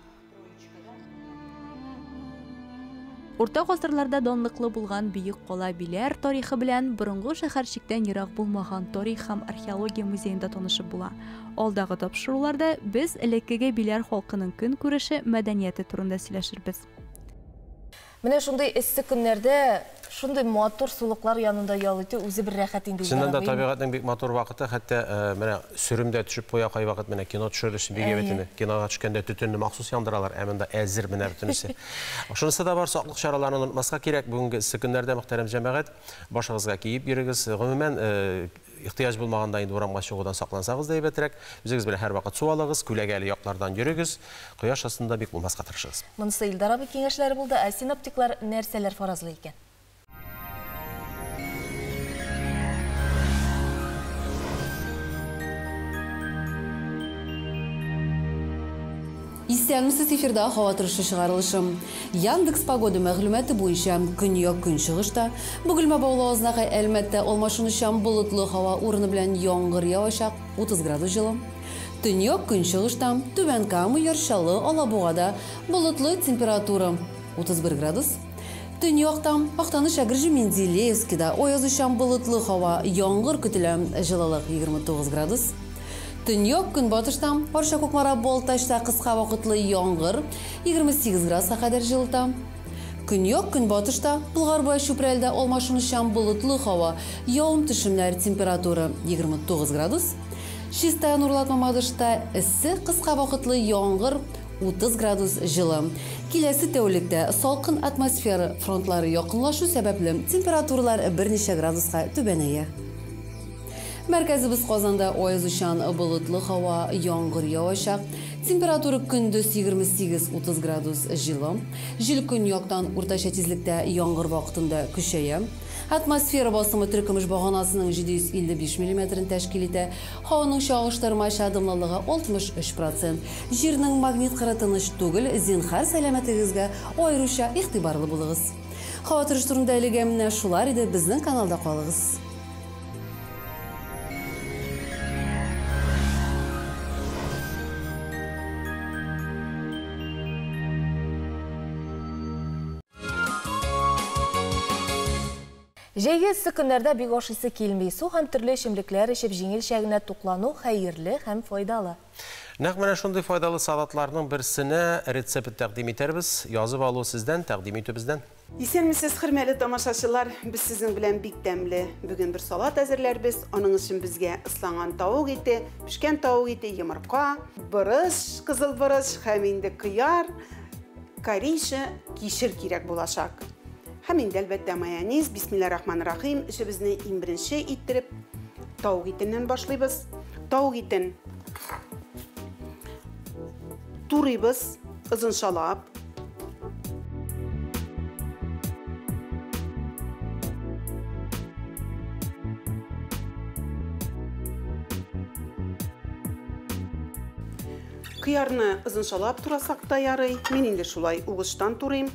Урта гасырларда данлыклы булган бөек кала Биләр тарихы белән борынгы шәһәрчектән ерак булмаган тарих һәм археология музеенда танышып була. Алдагы тапшыруларда без элеккеге Биләр халкының көнкүреше, мәдәнияте турында сөйләшербез. Менә шундый эссе көннәрдә шундый матур сулыклар янында ял итү үзе бер рәхәт инде. Чыннан да табигатьнең бик матур вакыты, хәтта менә сөрем дә төшеп куя кайвакыт, менә кино төшерер өчен бик әйбәт инде. Кинога төшкәндә төтенне махсус яндыралар, ә монда әзер менә бөтенесе. Шунысы да бар, саклык чараларын онытмаска кирәк. Бүгенге эссе көннәрдә, мөхтәрәм җәмәгать, башыгызга киеп йөрегез. Гомумән, ихтыяҗ булмаганда инде урамга чыгудан саклансагыз да әйбәтрәк. Үзегез белән һәрвакыт су алыгыз, күләгәле яклардан йөрегез, кояш астында бик булмаска тырышыгыз. Монысы Илдар абый киңәшләре булды, ә синоптиклар нәрсәләр фаразлый икән? Исәнмесез, эфирда һава торышы чыгарылышы. Яндекс Погода мәгълүматы буенча көньяк көнчыгышта Бөгелмә Баулы Азнакай Әлмәттә алмашынучан болытлы һава урыны белән яңгыр явачак, 30 градус җылы. Төньяк көнчыгышта Түбән Кама, Яр Чаллы, Алабугада болытлы, температура 31 градус. Төньякта Актаныш, Әгерҗе, Менделеевскида аязучан болытлы һава, яңгыр көтелә, җылылык 29 градус. Төньяк көнбатышта Арча, Кукмара, Балтачта кыска вакытлы яңгыр, 28 градуска кадәр җылыта. Көньяк көнбатышта Болгар-Буа, Чүпрәлдә алмашынучан болытлы һава, явым-төшемнәр, температура 29 градус. Чистай, Нурлат, Мамадышта эссе, кыска вакытлы яңгыр, 30 градус җылы. Киләсе тәүлектә салкын атмосфера фронтлары якынлашу сәбәпле температуралар берничә градуска түбәнәя. Мәркәзебез Казанда аязучан болытлы һава, яңгыр явачак. Температура көндез 28-30 градус җылы. Җил көньяктан уртача тизлектә яңгыр вакытында көчәя. Атмосфера басымы теркөмеш баганасының 755 миллиметрын тәшкил итә. Һаваның чагыштырмача дымлылыгы 63%. Җирнең магнит кыры тыныч түгел, зинһар сәламәтлегегезгә аеруча игътибарлы булыгыз. Һава торышы турында әлегә менә шулар иде. Безнең каналда калыгыз. Җәйге эссе көннәрдә бик ашыйсы килми. Су һәм төрле эчемлекләр эчеп җиңелчә генә туклану хәерле һәм файдалы. Нәкъ менә шундый файдалы салатларның берсенә рецепт тәкъдим итәрбез. Язып алу сездән, тәкъдим итү бездән. Исәнмесез, хөрмәтле тамашачылар. Без сезнең белән бик тәмле бүген бер салат әзерләрбез. Аның өчен безгә ысланган тавык ите, пешкән тавык ите, йомырка, борыч, кызыл борыч һәм инде кыяр, кориша, кишер кирәк булачак. Һәм инде әлбәттә майонез. Бисмиллаһир-рахманир-рахим. Эшебезне иң беренче иттереп тавык итеннән башлыйбыз. Тавык итен турыйбыз озынчалап. Кыярны озынчалап турасак та ярый. Мин инде шулай угычтан турыйм.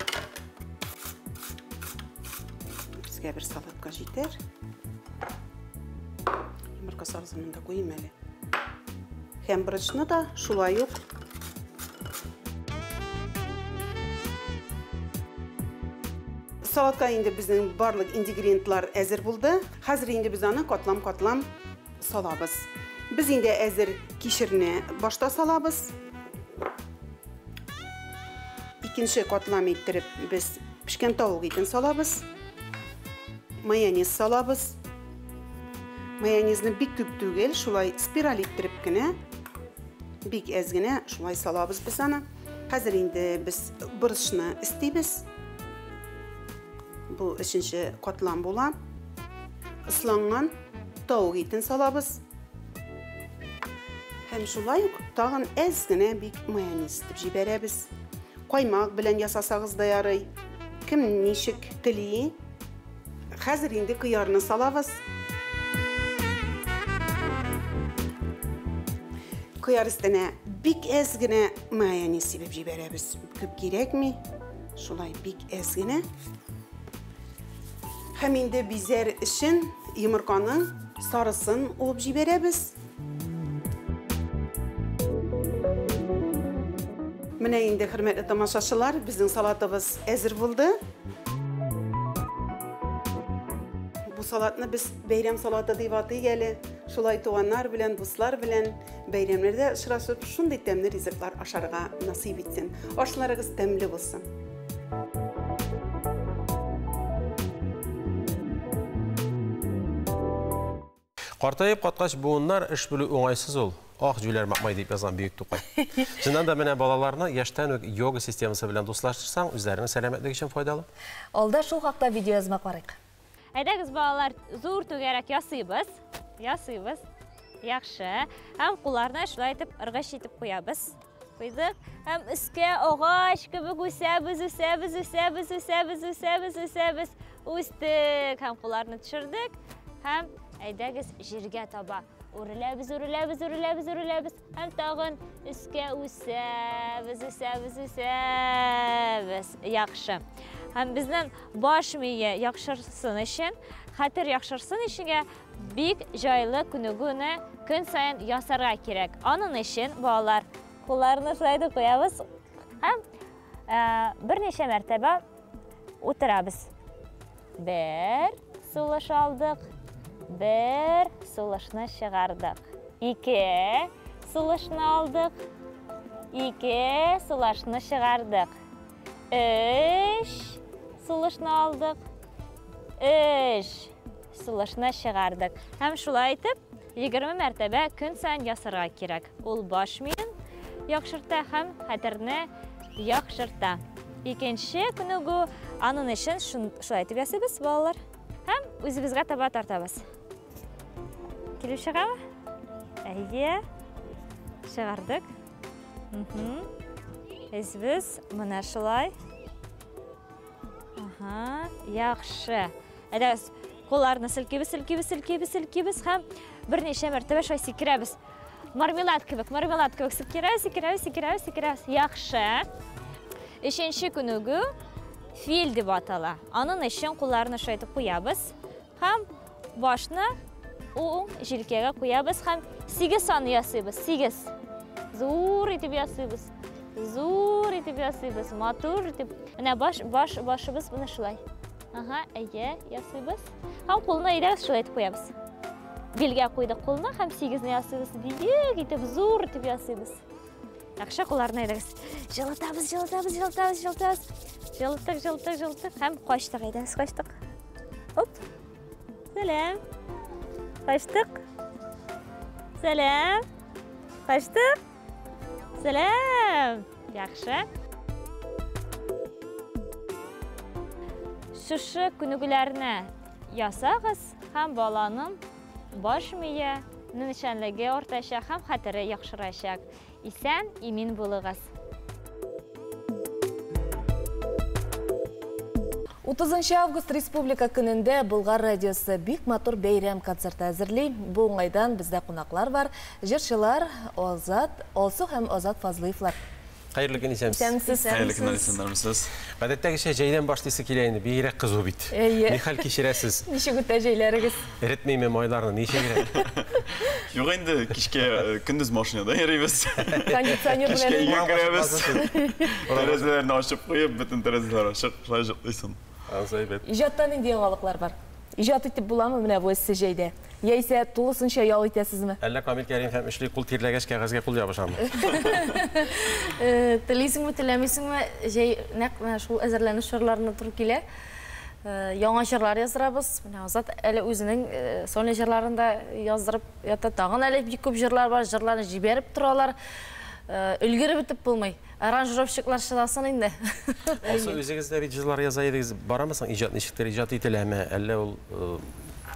Безгә бер салатка җитәр. Йомырка сарысын да куйым әле. Һәм борычны да шулай ук. Салатка инде безнең барлык ингредиентлар әзер булды. Хәзер инде без аны катлам-катлам салабыз. Без инде әзер кишерне башта салабыз. Икенче катлам иттереп без пешкән тавык итен салабыз. Майонез салабыз. Майонезны бик күп түгел, шулай спираль иттереп кенә, бик әз генә шулай салабыз без аны. Хәзер инде без борычны өстибез. Бу өченче катлам була. Ысланган тавык итен салабыз. Һәм шулай ук тагын әз генә бик майонез итеп җибәрәбез. Каймак белән ясасагыз да ярый. Кем ничек тели. Хәзер инде кыярны салабыз. Кыяр өстенә бик әз генә майонез сибеп җибәрәбез. Күп кирәкми. Шулай бик әз генә. Һәм инде бизәр өчен йомырканың сарысын уып җибәрәбез. Менә инде, хөрмәтле тамашачылар, безнең салатыбыз әзер булды. Бу салатны без бәйрәм салаты дип атыйк әле. Шулай туганнар белән, дуслар белән бәйрәмнәрдә очрашып, шундый тәмле ризыклар ашарга насыйп итсен. Ашларыгыз тәмле булсын. Картаеп каткач буыннар эш белү уңайсыз ул. Ах, җүләр макмай дип язган бөек Тукай. Чыннан да менә балаларны яшьтән үк йога системасы белән дуслаштырсаң, үзләренең сәламәтлеге өчен файдалы. Алда шул хакта видеоязма карыйк. Әйдәгез, балалар, зур түгәрәк ясыйбыз. Ясыйбыз. Яхшы. Һәм кулларны шулай итеп ыргыч итеп куябыз. Куйдык. Һәм өскә агач кебек үсәбез, үсәбез, үсәбез, үсәбез, үсәбез, үсәбез. Үстек. Һәм кулларны төшердек. Һәм әйдәгез җиргә таба. Үреләбез, үреләбез, үреләбез, үреләбез. Һәм тагын өскә үсәбез, үсәбез, үсәбез. Яхшы. Һәм безнең баш мие яхшырсын өчен, хәтер яхшырсын өчен бик җайлы күнегүне көн саен ясарга кирәк. Аның өчен балалар кулларны шулай итеп куябыз һәм берничә мәртәбә утырабыз. Бер сулыш алдык. Бер сулышны чыгардык. Ике сулышны алдык. Ике сулышны чыгардык. Өч сулышны алдык. Өч сулышны чыгардык. Һәм шулай итеп 20 мәртәбә көн саен ясарга кирәк. Ул баш миен яхшырта һәм хәтерне яхшырта. Икенче күнегү, аның өчен шулай итеп ясыйбыз, балалар. Һәм үзебезгә таба тартабыз. Килеп чыгамы? Әйе. Чыгардык. Без менә шулай. Ага, яхшы. Әйдәгез, кулларны селкибез, селкибез, селкибез, селкибез һәм берничә мәртәбә шулай сикерәбез. Мармелад кебек, мармелад кебек сикерәбез, сикерәбез, сикерәбез, сикерәбез. Яхшы. Өченче күнегү фил дип атала. Аның өчен кулларны шулай итеп куябыз һәм башны уң җилкәгә куябыз һәм 8 сан ясыйбыз. 8. Зур итеп ясыйбыз. Зур итеп ясыйбыз. Матур итеп. Менә баш, баш, башыбыз менә шулай. Ага, әйе, ясыйбыз. Һәм кулны әйдәгез шулай итеп куябыз. Билгә куйдык кулны һәм 8-не ясыйбыз. Биек итеп, зур итеп ясыйбыз. Яхшы, кулларны әйдәгез. Җылытабыз, җылытабыз, җылытабыз, җылытабыз. Җылыттык, җылыттык, җылыттык һәм качтык, әйдәгез, качтык. Оп. Сәлам. Качтык. Сәлам. Качтык. Сәлам. Яхшы. Шушы күнегүләрне ясагыз һәм баланың баш мие эшчәнлеге артачак һәм хәтере яхшырачак. Исән, имин булыгыз. 30 август Республика көнендә Болгар радиосы бик матур бәйрәм концерты әзерли. Бу уңайдан бездә кунаклар бар. Җырчылар Азат, Алсу һәм Азат Фазлыевлар. Хәерле көн, исәнмесез. Исәнмесез. Хәерле көннәр, исәннәрмесез. Гадәттәгечә җәйдән башлыйсы килә инде, бигрәк кызу бит. Әйе. Ни хәл кичерәсез? Ничек үтә җәйләрегез? Эретмиме майларны, ничегрәк? Юк инде, кичкә көндез машинада йөрибез. Кондиционер Кичкә белән. өйгә керәбез. Тәрәзәләрне ачып куеп, бөтен тәрәзәләр ачык, шулай җоклыйсың. Әйбәт. Иҗатта нинди яңалыклар бар? Иҗат итеп буламы менә бу эссе җәйдә? Яисә тулысынча ял итәсезме? Әллә Камил Кәримов һәм эшли кул тирләгәч кәгазьгә кул ябышамы? Телисеңме, теләмисеңме, җәй нәкъ менә шул әзерләнү чорларына туры килә. Яңа җырлар яздырабыз. Менә Азат әле үзенең сольный җырларын да яздырып ята. Тагын әле бик күп җырлар бар, җырларны җибәреп торалар. Өлгереп бетеп булмый. Аранжировщиклар чыдасын инде. Алсу, үзегез дә бит җырлар яза идегез. Барамы соң иҗат ничектер иҗат ителәме? Әллә ул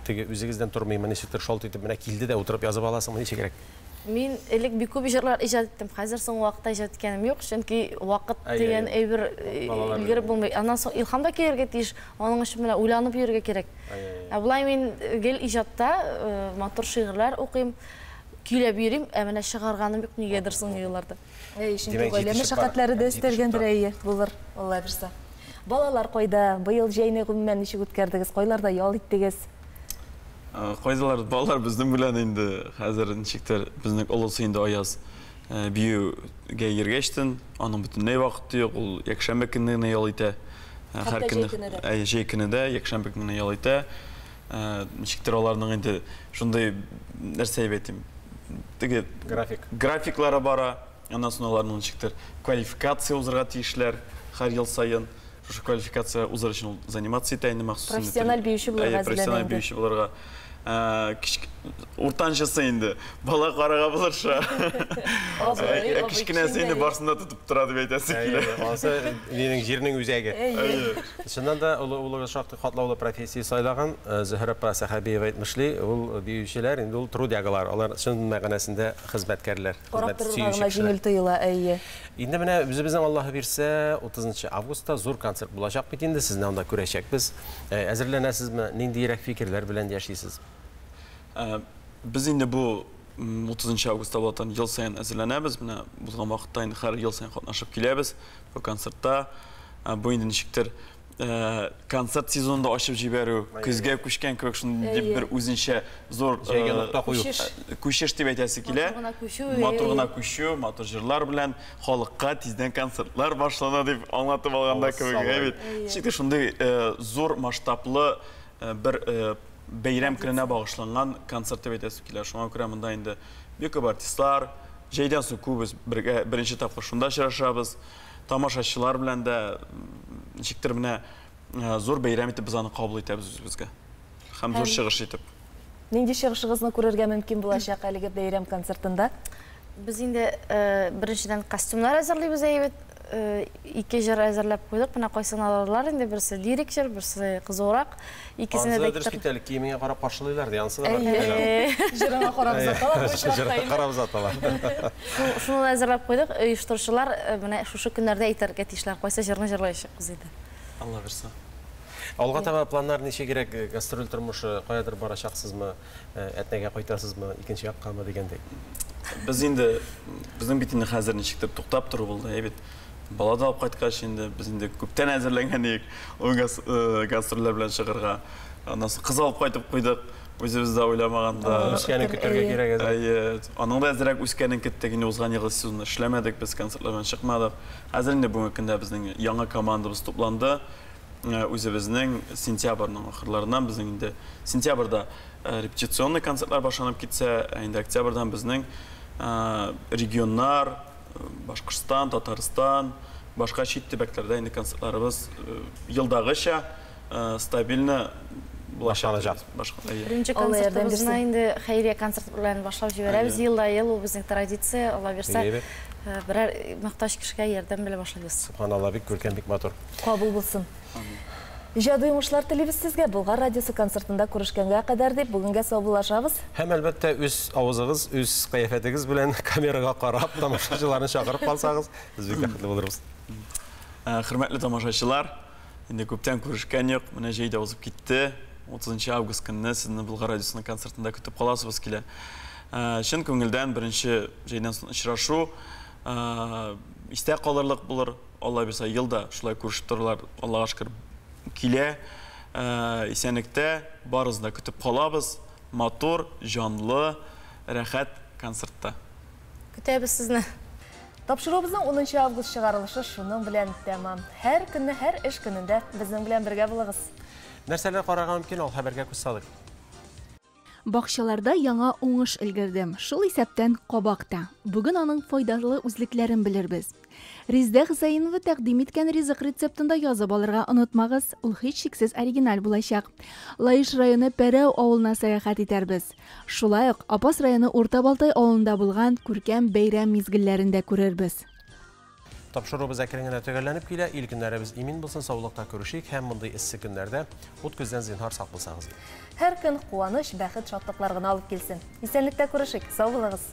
теге үзегездән тормыймы, ничектер шалт итеп менә килде дә утырып язып аласыңмы, ничегрәк? Мин элек бик күп җырлар иҗат иттем. Хәзер соңгы вакытта иҗат иткәнем юк, чөнки вакыт дигән әйбер өлгереп булмый. Аннан соң илһам да килергә тиеш, аның өчен менә уйланып йөрергә кирәк. Ә болай мин гел иҗатта, матур шигырьләр укыйм, көйләп йөрим, ә менә чыгарганым юк нигәдер соңгы елларда. Әй, чөнки гаилә мәшәкатьләре дә өстәлгәндер, әйе, булыр, Алла бирсә. Балалар кайда? Быел җәйне гомумән ничек үткәрдегез? Кайларда ял иттегез? Кайдалар? Балалар безнең белән инде хәзер ничектер безнең олысы инде Аяз биюгә йөргәчтен, аның бөтенләй вакыты юк, ул якшәмбе көнне генә ял итә. Һәр көнне, әйе, җәй көне дә якшәмбе көнне генә ял итә. Ничектер аларның инде шундый нәрсә дип әйтим, теге график. Графиклары бара. Аннан соң аларның ничектер квалификация узырга тиешләр һәр ел саен. Шушы квалификация узыр өчен ул заниматься итә инде махсус. Профессиональ биюче булырга әзерләнә. Профессиональ биюче булырга. Уртанчысы инде бала карага булырша. Кечкенәсе инде барсын да тотып тора дип әйтәсе килә. Анысы минем җирнең үзәге. Чыннан да олы улыгыз шактый катлаулы профессия сайлаган. Зөһрә апа Сәхәбиева әйтмешли, ул биючеләр инде ул трудягалар, алар чын мәгънәсендә хезмәткәрләр. Карап торырга гына җиңел тоела, әйе. Инде менә үзебезнең Аллаһы бирсә, 30 августта зур концерт булачак бит инде, сезне анда күрәчәкбез. Әзерләнәсезме? Ниндиерәк фикерләр белән яшисез? Без инде бу 30 августта булатын ел саен әзерләнәбез. Менә булган вакытта инде һәр ел саен катнашып киләбез бу концертта. Бу инде ничектер концерт сезонында ачып җибәрү, көзгә күчкән кебек шундый бер үзенчә зур җәйгә нокта кую. Күчеш дип әйтәсе килә. Матур гына күчү, матур җырлар белән халыкка тиздән концертлар башлана дип аңлатып алганда кебек, әй бит. Ничектер шундый зур масштаблы бер бәйрәм көненә багышланган концерт дип әйтәсе килә. Шуңа күрә монда инде бик күп артистлар, җәйдән соң күбез бергә беренче тапкыр шунда очрашабыз. Тамашачылар белән дә ничектер менә зур бәйрәм итеп без аны кабул итәбез үзебезгә. Һәм зур чыгыш итеп. Нинди чыгышыгызны күрергә мөмкин булачак әлеге бәйрәм концертында? Без инде беренчедән костюмнар әзерлибез әйбәт. Ике җыр әзерләп куйдык. Менә кайсын алалар инде, берсе лирик җыр, берсе кызурак. Икесенә дә дөрес бит әле, киемеңә карап каршылыйлар ди, ансы да бар. Җырыңа карап озаталар, бу Җырыңа карап озаталар. Шуны әзерләп куйдык. Оештыручылар менә шушы көннәрдә әйтергә тиешләр, кайсы җырны җырлаячакбыз инде. Алла бирсә. Алга таба планнар ничегрәк? Гастроль тормышы, каядыр барачаксызмы, Әтнәгә кайтасызмы, икенче яккамы дигәндәй? Без инде, безнең бит инде хәзер ничектер туктап тору булды, әй бит. Бала да алып кайткач инде, без инде күптән әзерләнгән идек ул гастрольләр белән чыгарга. Аннан соң кыз алып кайтып куйдык, үзебез дә уйламаганда. Үскәнен көтәргә кирәк әзер. Әйе, аның да әзрәк үскәнен көттек, инде узган елгы сезонда эшләмәдек, без концертлар белән чыкмадык. Хәзер инде бүгенге көндә безнең яңа командабыз тупланды. Үзебезнең сентябрьнең ахырларыннан безнең инде сентябрьдә репетиционный концертлар башланып китсә, инде октябрьдан безнең регионнар, Башкортстан, Татарстан, башка чит төбәкләрдә инде концертларыбыз елдагыча стабильно башланачак. Беренче концертыбызны инде хәйрия концерт белән башлап җибәрәбез. Елда ел ул безнең традиция, Алла бирсә, берәр мохтаҗ кешегә ярдәм белән башлыйбыз. Субханалла, бик күркәм, бик матур. Кабул булсын. Иҗади уңышлар телибез сезгә. Болгар радиосы концертында күрешкәнгә кадәр дип бүгенгә саубуллашабыз. Һәм әлбәттә үз авызыгыз, үз кыяфәтегез белән камерага карап тамашачыларны чакырып калсагыз, без бик бәхетле булырбыз. Хөрмәтле тамашачылар, инде күптән күрешкән юк, менә җәй дә узып китте. 30 август көнне сезне Болгар радиосының концертында көтеп каласыбыз килә. Чын күңелдән беренче җәйдән соң очрашу истә калырлык булыр. Алла бирсә, елда шулай күрешеп торырлар, Аллага шөкер, килә. Исәнлектә барысын да көтеп калабыз. Матур, җанлы, рәхәт концертта. Көтәбез сезне. Тапшыруыбызның 10 август чыгарылышы шуның белән тәмам. Һәр көнне, һәр эш көнендә безнең белән бергә булыгыз. Нәрсәләр карарга мөмкин, ул хәбәргә күз салыйк. Бакчаларда яңа уңыш өлгерде. Шул исәптән кабак та. Бүген аның файдалы үзлекләрен белербез. Резидә Хөсәенова тәкъдим иткән ризык рецептын да язып алырга онытмагыз, ул һичшиксез оригиналь булачак. Лаеш районы Пәрәү авылына сәяхәт итәрбез. Шулай ук Апас районы Урта Балтай авылында булган күркәм бәйрәм мизгелләрен дә күрербез. Тапшыруыбыз әкрен генә төгәлләнеп килә. Ил көннәребез имин булсын, саулыкта күрешик һәм мондый эссе көннәрдә ут күздән зинһар сак булсагыз. Һәр көн куаныч, бәхет, шатлыклар гына алып килсен. Исәнлектә күрешик. Сау булыгыз.